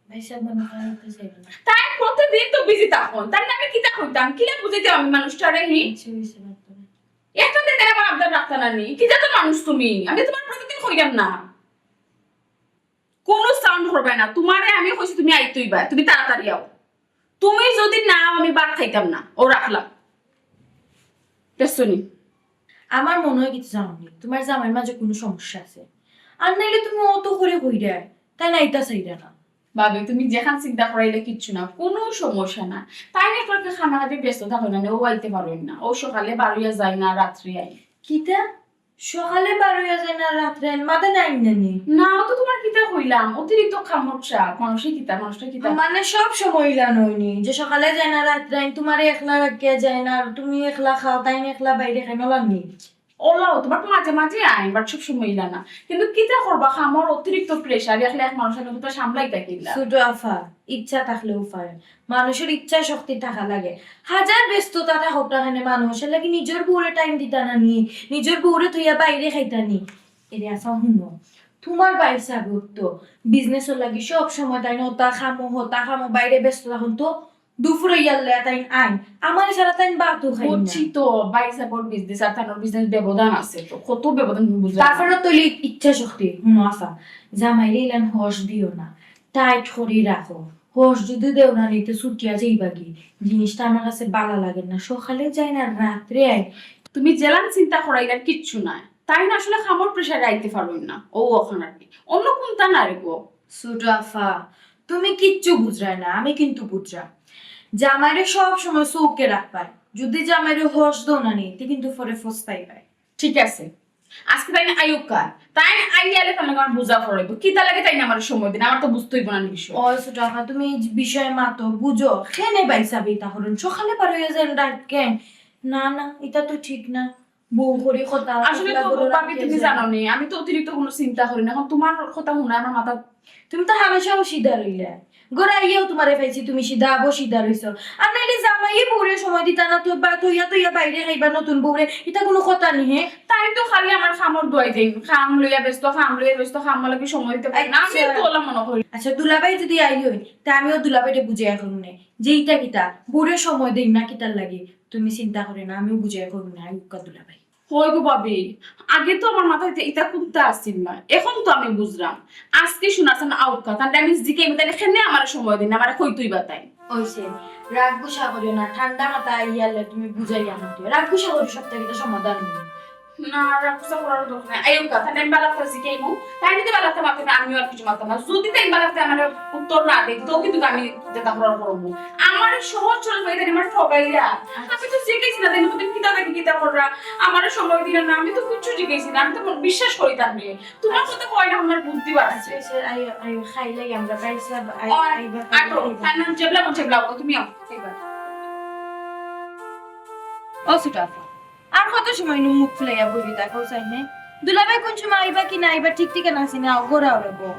ভাইসাব মনে হয় আইতে চাইবো না। তাইন প্রতিদিন তো বিজি থাকইন, তাইলে আমি কিতা কইতাম? কিলা বুঝাইতাম আমি মানুষটারে, হি? আচ্ছা, অইছে, বাদ দাও না। একটা দিন তাইন আমার আবদার রাখতা না নি? কি জাতর মানুষ তুমি? আমি তুমারে প্রতিদিন কইরাম না। কুনু সাউন্ড করবায় না। তুমারে আমি কইছি তুমি আইতে অইবায়, তুমি তাড়াতাড়ি আও। তুমি যদি না আও আমি ভাত খাইতাম না। অউ রাখলাম। দেখছো নি? আমার মনে হয় কিতা জানো নি, তুমার জামাইর মাঝে কুনু সমস্যা আছে। আর নাইলে তুমি অত করি কইরায়, তাইন আইতা চাইরা না। ভাবি, তুমি যেখান চিন্তা কররায় ইলা কিচ্ছু না, কুনু সমস্যা না। তাইন একটু খানা খাইতে ব্যস্ত থাকইন না, অউ আইতে পারইন না। অউ সকালে বারইয়া যাইন আর রাত্রে আইন। কিতা? সকালে বারইয়া যাইন আর রাত্রে আইন, মাথা নাই না নি? না, অউ তো তুমারে কিতা কইলাম, অতিরিক্ত কামোর চাপ। মানুষে কিতা, মানুষটা কিতা? মানে সব সময় ইলা নায় নি, যে সকালে যাইন আর রাত্রে আইন, তুমারে একলা রাখিয়া যাইন আর তুমি একলা খাও, তাইন একলা বাইরে খাইন, অলা নি? অলাও, তুমার তো মাঝে মাঝে আইন, but সব সময় ইলা না। কিন্তু কিতা করবা, কামর অতিরিক্ত প্রেশার, একলা এক মানুষর লগে তো সামলাইতা কিলা? ছোট আফা, ইচ্ছা থাকলে উপায়। মানুষর ইচ্ছা শক্তি থাকা লাগে। হাজার ব্যস্ততা থাকউক না কেনে মানুষ, এর লাগি নিজর বউরে টাইম দিতা না নি, নিজর বউরে থইয়া বাইরে খাইতা নি। এরে আফা হুনো, তুমার ভাইসাব তো বিজনেসর লাগি সব সময় তাইন হতা কামো, হতা কামো, বাইরে ব্যস্ত থাকইন তো দুপুরে ইয়াল্লা তাইন আইন, আমার ছাড়া তাইন ভাতও খাইন না। বুঝছি তো, ভাই সাহেবর বিজনেস আর তানোর বিজনেস ব্যবধান আছে তো, কত ব্যবধান তুমি বুঝো না। তারপরে তো অইলে ইচ্ছা শক্তি, হুনো আফা, জামাইরে ইলান হস দিও না, টাইট করি রাখো। হস যদি দেও না, নিতে ছুটিয়া যাইবাগি। জিনিসটা আমার কাছে ভালা লাগে না, সকালে যাই না, রাত্রে আই। তুমি যেলান চিন্তা করাইলার কিচ্ছু নাই, তাইন আসলে কামর প্রেশারে আইতে পারইন না, ও অখন আর কি, অন্য কুন্তা না রে গো। ছোট আফা, তুমি কিচ্ছু বুঝরায় না, আমি কিন্তু বুঝরাম। জামাইরে সব সময় চউখে রাখবায়, যদি জামাইরে হস দেও না নি, তে কিন্তু পরে পস্তাইবায়। ঠিক আছে, আজকে তাইন আইউক্কা, তাইন আইয়ালে তার লগে আমার বুঝা পড়াইবো, কিতা লাগে তাইন আমার সময় দিন, আমার তো বুঝতে অইবো না বিষয়। ও ছোট আফা, তুমি এই বিষয়ে মাতো, বুঝো, কেনে ভাই সাহেব ইতা করইন, সকালে বার অইয়া যাইন রাইত কেন? না না, ইতা তো ঠিক না। বউ করি কথা, আসলে তো ভাবি, তুমি জানো নি, আমি তো অতিরিক্ত কুনু চিন্তা করি না। অখন তুমার কথা হুনায় আমার মাথা। তুমি তো হামেশাউ সিধা রইলায়। ঘরো আইয়াউ তুমারে পাইছি, তুমি সিধা, বউ সিধা রইছো। আর নাইলে জামাইয়ে বউরে সময় দিতা না, তো বা তইয়া তইয়া বাইরে খাইবা নতুন বউরে, ইতা কুনু কথা নি হে? তাইন তো খালি আমার কামর ধোয়াই দেইন, কাম লইয়া ব্যস্ত, কাম লইয়া ব্যস্ত, কামর লাগি সময় দিতে পারইন না, আমি আচ্ছা। তো অলা মনো করি। আচ্ছা, দুলাভাই যদি আইন, তে আমিও দুলাভাইরে বুঝাইয়া কইমু নে, যে ইতা কিতা, বউরে সময় দেইন না কিতার লাগি? তুমি চিন্তা করিও না, আমিও বুঝাইয়া কইমু নে, আইউক্কা দুলাভাই। অয় গো ভাবি, আগে তো আমার মাথাত ইতা কুন্তা আছিল না, অখন তো আমি বুঝরাম। আজকে হুনাছেন আউক্কা, তানরে আমি জিকাইমু, তাইন কেনে আমারে সময় দেইন না, আমারে কইতই বা তাইন। অইছে, রাগ গুসা করিও না, ঠান্ডা মাথায় আইয়ালে তুমি বুঝাইয়া মাতিও। রাগ গুসা করি সব থাকি তো সমাধান অইবো। না, রাগ গুসা করার দরকার নাই। আইউক্কা, তানরে আমি ভালা করি জিকাইমু, তাইন যদি ভালা করি মাতইন না, আমিও আর কিচ্ছু মাততাম না। যদি তাইন ভালা করি আমারে উত্তর না দেইন, তো কিন্তু আমি যেতা করার করমু। আমারে সহজ সরল ভাবে তাইন আমারে ঠগাইলা। আমি তো জিকাইছি না, তাইন কিতা থাকি কিতা কররা, আমারে সময় দিলা না, আমি তো কিচ্ছু জিকাইছি না, আমি তো বিশ্বাস করি তানরে। তুমার কথা কয় না, আমার বুদ্ধি বাড়ছে। আচ্ছা, আচ্ছা, আইও, আইও, খাইলাই আমরা, ভাই সাহেব, আই-, ও, আইবা, আটো, আইবা। তাইন যেবলা বলছে, যেবলা, তুমি আও, আইবা। ও ছোট আফা, আর কত সময় নু মুখ ফুলাইয়া বই থাকো, চাই নে? দুলাভাই কুন সময় আইবা কি না আইবা, ঠিক ঠিকানা আছে নি, আও, ঘুরাও রে গো।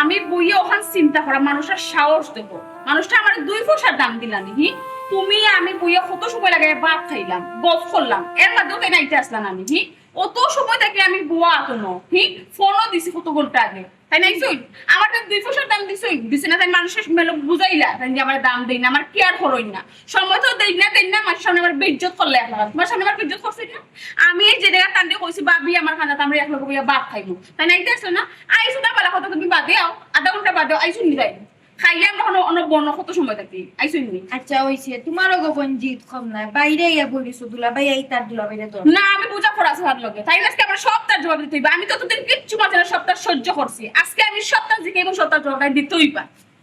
আমি বইয়া অখান চিন্তা করা, মানুষটার সাহস দেখো, মানুষটা আমারে দুই পয়সার দাম দিলা নি, হি? তুমি আমি বইয়া কত সময় লাগাইয়া ভাত খাইলাম, গপ করলাম, এর মাঝেও তাইন আইতে আসলা না নি, হি? অত সময় থাকি আমি বওয়া অখনো, হি? ফোনও দিছি কত ঘন্টা আগে। তাইন আইছইন? আমারে তাইন দুই পয়সার দাম দিছইন? দিছে না, তাইন মানুষরে মেলো বুঝাইলা, তাইন যে আমারে দাম দেইন না, আমারে কেয়ার করইন না। সময় তো দেইন না, দেইন না, মানুষর সামনে আমারে বেইজ্জত করলা এক লাখান। তুমার সামনে আমারে বেইজ্জত করছইন না? আমি এই যে জাগা তানরে কইছি, ভাবি আমার কান্দাত, আমরা একলগে বইয়া ভাত খাইমু। তাইন আইতে আসলা না? আইছো না, ভালা কথা, তুমি বাদে আও, আধা ঘন্টা বাদে আও, আইছইন নি তাইন? খাইয়া আমরা অনো, অনো বনো কত সময় থাকি, আইছইন নি? আচ্ছা, অইছে, তুমারও গোপন জিদ কম নায়, বাইরে আইয়া বই রইছো, দুলাভাই আইতার দুলাভাইরে ধর। না, আমি বুঝা পড়া আছে তার লগে, তাইন আজকে আমারে সবতার জবাব দিতে অইবা। আমি তো অতদিন কিচ্ছু মাতি না, সবতা সহ্য করছি, আজকে আমি সবতা জিকাইমু, সবতার জবাব তাইন দিতে অইবা।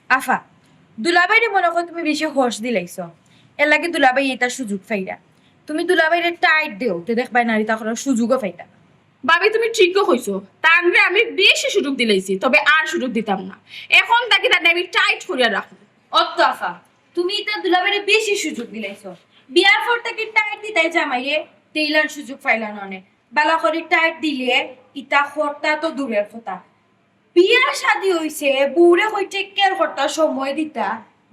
আফা, দুলাভাইরে মনো কয় তুমি বেশি হস দিলাইছো, এরলাগি দুলাভাই ইতা সুযোগ পাইরা। তুমি দুলাভাইরে টাইট দেও, তে দেখবায় নারী তা করার সুযোগও পাইতা। ভাবি, তুমি ঠিকও কইছো, তানরে আমি বেশি সুযোগ দিলাইছি, তবে আর সুযোগ দিতাম না। অখন থাকি তানরে আমি টাইট করিয়া রাখমু। অত আফা, তুমি ইতা দুলাভাইরে বেশি সুযোগ দিলাইছো। বিয়ার পর থাকি টাইট দিতায় জামাইরে, তে ইলান সুযোগ পাইলা না অনে। ভালা করি টাইট দিলে ইতা করতা তো দূরের কথা, বিয়া শাদি অইছে, বউরে কই টেক কেয়ার করতা, সময় দিতা।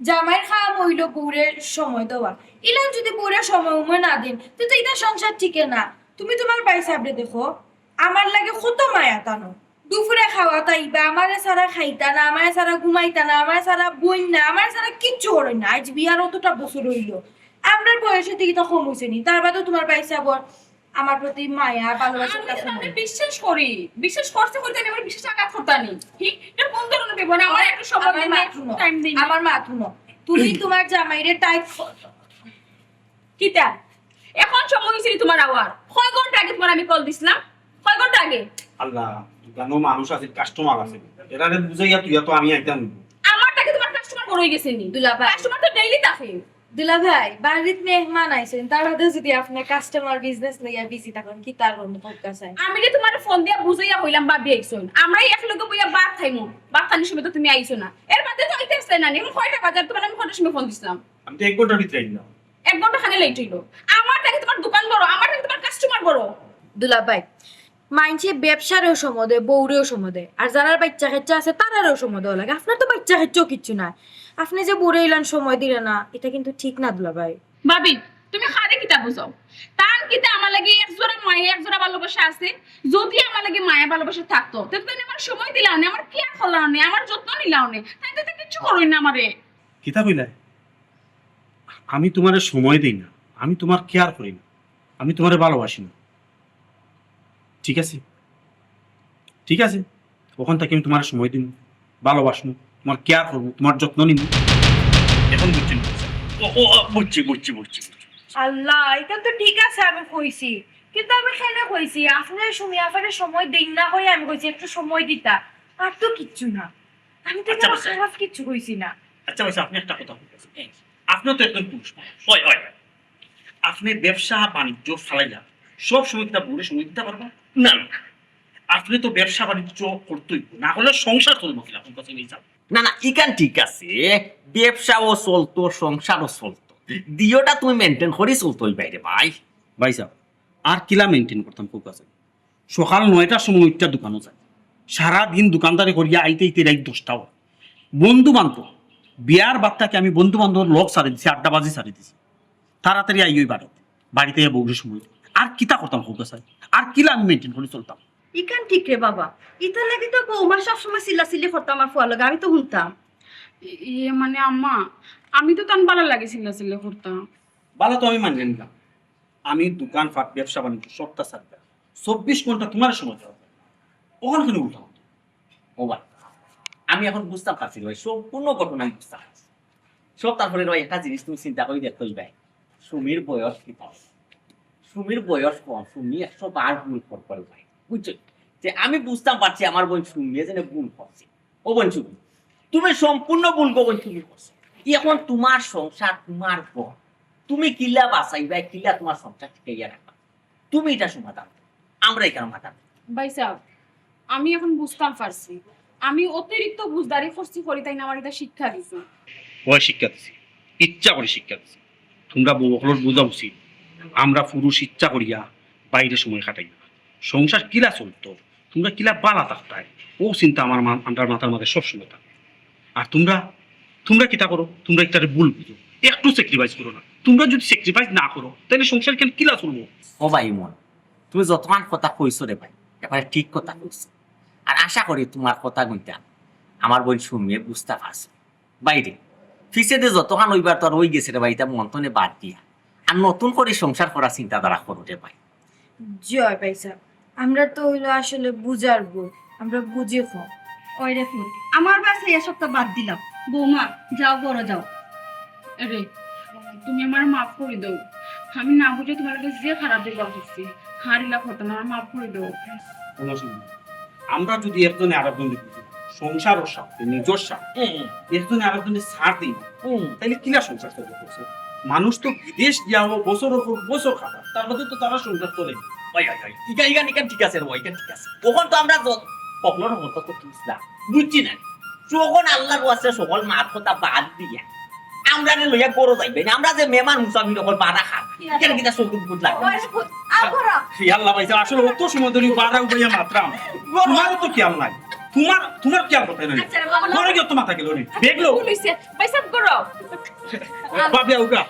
জামাইর কাম অইলো বউরে সময় দেওয়া। ইলান যদি বউরে সময় উময় না দেইন, তে তো ইতা সংসার টিকে না। তুমি তুমার ভাই সাবরে দেখো, আমার লাগি কত মায়া তানর। দুপুরে খাওয়াত আইবা, আমারে ছাড়া খাইতা না, আমারে ছাড়া ঘুমাইতা না, আমারে ছাড়া বইন না, আমারে ছাড়া কিচ্ছু করইন না। আইজ বিয়ার অতটা বছর অইলো, আমরার বয়সে তো ইতা কম অইছে নি। তার বাদেও তুমার ভাই সাবর আমার প্রতি মায়া, ভালোবাসা আমি তো তানরে বিশ্বাস করি, বিশ্বাস করতে করতে আমি আমার বিশ্বাস আঘাত করতা নি। হি? ইটা কুন ধরনের ব্যাপার? আমার একটু সময় দিন, আমার মাত হুনো, টাইম দিন। আমার মাত হুনো। তুমি তুমার জামাইরে টাইট ক-, কিতা? অখন সময় অইছে নি তুমার আওয়ার? কয় ঘন্টা আগে তুমারে আমি কল দিছলাম? কয় ঘন্টা আগে? আল্লাহ, দোকানো মানুষ আছে, কাস্টমার আছে, এরারে বুঝাইয়া তুই তো আমি আইতাম। আমার থাকি তুমার কাস্টমার বড় অইগেছে নি? দুলাভাই। কাস্টমার তো ডেইলি থাকে। দুলাভাই, বাড়িত মেহমান আইছইন, তার বাদে যদি আপনে কাস্টমার বিজনেস লইয়া বিজি থাকইন, কিতা করমু কউক্কা চাই? আমি যে তুমারে ফোন দিয়া বুঝাইয়া কইলাম, ভাবি আইছইন, আমরা একলগে বইয়া ভাত খাইমু, ভাত খানির সময় তো তুমি আইছো না, এর বাদে তো আইতে আসলে না নি। অখন কয়টা বাজার, তুমারে আমি কয়টার সময় ফোন দিছলাম? আমি তো এক ঘন্টার ভিতরে আইলাম। এক ঘন্টা খানি লেট অইলো। আমার থাকি তুমার দোকান বড়, আমার থাকি তুমার কাস্টমার বড়। দুলাভাই, মাইনষে ব্যবসারেও সময় দেয়, বউরেও সময় দেয়। আর যারার বাইচ্চা কাইচ্চা আছে, তারারেও সময় দেওয়া লাগে। আপনার তো বাইচ্চা কাইচ্চাও কিচ্ছু নাই। আপনে যে বউরে ইলান সময় দিরা না, ইটা কিন্তু ঠিক না, দুলাভাই। ভাবি, তুমি কারে কিতা বুঝাও? তান কিতা আমার লাগি এক জোড়া মায়া, এক জোড়া ভালোবাসা আছে? যদি আমার লাগি মায়া ভালোবাসা থাকতো, তে তো তাইন আমারে সময় দিলা অনে, আমার কেয়ার করলা অনে, আমার যত্ন নিলা অনে। তাইন তো ইতা কিচ্ছু করইন না আমারে। কিতা কইলায়? আমি তুমারে সময় দেই না, আমি তুমার কেয়ার করি না, আমি তুমারে ভালোবাসি না। ঠিক আছে, ঠিক আছে, অখন থাকি আমি তুমারে সময় দিমু, ভালোবাসমু, তুমার কেয়ার করমু, তুমার যত্ন নিমু। অখন বুঝছইন? ও, ও, ও, বুঝছি, বুঝছি, বুঝছি, বুঝছি। আল্লাহ, ইখান তো ঠিক আছে, আমি কইছি, কিন্তু আমি কেনে কইছি, আপনে সুমি আফারে সময় দেইন না কইয়া আমি কইছি একটু সময় দিতা, আর তো কিচ্ছু না। আমি তো আচ্ছা, এখানে আচ্ছা। খারাপ কিচ্ছু কইছি না। আচ্ছা, আচ্ছা, আপনে একটা কথা কইতেছেন, আপনে তো একজন পুরুষ মানুষ। অয়, অয়। আপনে ব্যবসা বাণিজ্য ফালাইয়া সব সময় কিতা বউরে সময় দিতা পারবা? না, না। আপনে তো ব্যবসা বাণিজ্য করতে অইবো, না করলে সংসার চলবো কিলা? কোন কথা নেই, না, না, ইখান ঠিক আছে, ব্যবসাও চলতো, সংসারও চলতো, দিওটা তুমি maintain করি চলতে অইবো রে ভাই। ভাইসাব, আর কিলা maintain করতাম, কউক্কা চাইন? সকাল নয়টার সময় উঠিয়া দোকানো যাই, সারা দিন দোকানদারি করিয়া আইতে আইতে রাইত দশটা অয়। বন্ধু বান্ধব, বিয়ার বাদ থাকি আমি বন্ধু বান্ধবর লগ ছাড়ি দিছি, আড্ডাবাজি ছাড়ি দিছি। তাড়াতাড়ি আইওই বাড়িত, বাড়িত আইয়া বউরে সময় দেই। আর কিতা করতাম কউক্কা চাইন? আর কিলা আমি maintain করি চলতাম? ইখান ঠিক রে বাবা, ইতার লাগি তো বৌমা সবসময় চিল্লাচিল্লি করতাম আর ফুয়ার লগে, আমি তো হুনতাম। ই-, ইয়ে মানে আম্মা, আমি তো তান ভালার লাগি চিল্লাচিল্লি করতাম। ভালা তো আমি মানিয়া নিলাম, আমি দোকানপাট, ব্যবসা বাণিজ্য সবটা ছাড়িয়া চব্বিশ ঘন্টা তুমারে সময় দেওয়া যায়। অখন কেনে উল্টা? ও ভাই, আমি অখন বুঝতাম পারছি রে ভাই, সম্পূর্ণ ঘটনা আমি বুঝতাম পারছি। সব তারপরে রে ভাই, একটা জিনিস তুমি চিন্তা করি দেখো ভাই, সুমির বয়স কিতা? সুমির বয়স কম, সুমি একশো বার ভুল কর-, করে ভাই, বুঝছো? যে আমি বুঝতাম পারছি আমার বইন সুমিয়ে যেন ভুল করছে। ও বইন সুমি, তুমি সম্পূর্ণ ভুল গো বইন সুমি করছো। অখন তুমার সংসার, তুমার ঘর, তুমি কিলা বাঁচাইবায়, কিলা তুমার সংসার টিকাইয়া রাখবায়, তুমি ইটা সমাধান করো, আমরা ইখান মাথা। ভাইসাব, আমি অখন বুঝতাম পারছি, আমি অতিরিক্ত বুঝদারি করছি করি তাইন আমারে ইটা শিক্ষা দিছইন। অয় শিক্ষা দিছি, ইচ্ছা করি শিক্ষা দিছি। তুমরা বউ অকলর বুঝা উচিত, আমরা পুরুষ ইচ্ছা করিয়া বাইরে সময় কাটাই না। সংসার কিলা চলতো, তুমরা কিলা ভালা থাকতায়, অউ চিন্তা আমার মা-, আমরার মাথার মাঝে সবসময় থাকে। আর তুমরা, তুমরা কিতা করো, তুমরা ইটারে ভুল বুঝো, একটু sacrifice করো না। তুমরা যুদি sacrifice না করো, তাইলে সংসার ইখান কিলা চলবো? ও ভাই মন, তুমি যতখান কথা কইছো রে ভাই, একেবারে ঠিক কথা কইছো। আর আশা করি তুমার কথা কইতা আমার বইন সুমিয়ে বুঝতা পারছে। বাইরে, পিছেদি যতখান অইবার তো আর অই গেছে রে ভাই, ইতা মন থনে বাদ দিয়া। আর নতুন করি সংসার করার চিন্তাধারা করো রে ভাই। জি অয় ভাইসাব, আমরা তো অইলো আসলে বুঝার বউ, আমরা বুঝি কম। ওই দেখো, আমার বাসায় এসবটা বাদ দিলাম। বৌমা, যাও, ঘরো যাও। আরে, তুমি আমারে মাফ করি দেও, আমি না বুঝে তুমার লগে যে খারাপ ব্যবহার করছি, আর ইলা করতাম না, আমারে মাফ করি দেও। শোনো, শোনো, আমরা যুদি একজনে আরকজনরে বুঝি, সংসারর স্বার্থে, নিজর স্বার্থে, হুম। একজনে আরকজনরে ছাড় দেই না, হুম। তাইলে কিলা সংসার চলবো? মানুষ তো বিদেশ গিয়াও বছরর পর বছর কাটায়, তার বাদে তো তারার সংসার চলে। ওই, ওই, ওই, ইখান, ইখান, ইখান ঠিক আছে রে, ইখান ঠিক আছে। অখন তো আমরা য-, অকলর মতো তো বুঝলাম, বুঝছি না। যখন আল্লাহর ওয়াস্তে সকল মাত কথা বাদ দিয়া আমরারে লইয়া ঘরো যাইবায় না, আমরা যে মেহমান মুসাফির অকল বারা খান, ইখান কিতা চকুত ভূত লাগে? ওই ভূত, আ, ঘরো। ই আল্লাহ ভাই, আসলে অত সময় ধরি বারা উবাইয়া মাতরাম, তুমারও তো খেয়াল নাই, তুমার, তুমার খেয়াল করতে নাই। আচ্ছা, রে বাবা। ঘরো গিয়া তো মাথা গেল নি, দেখলো। ভুল হইছে, ভাইসাব ঘরো। বাবা, উগা।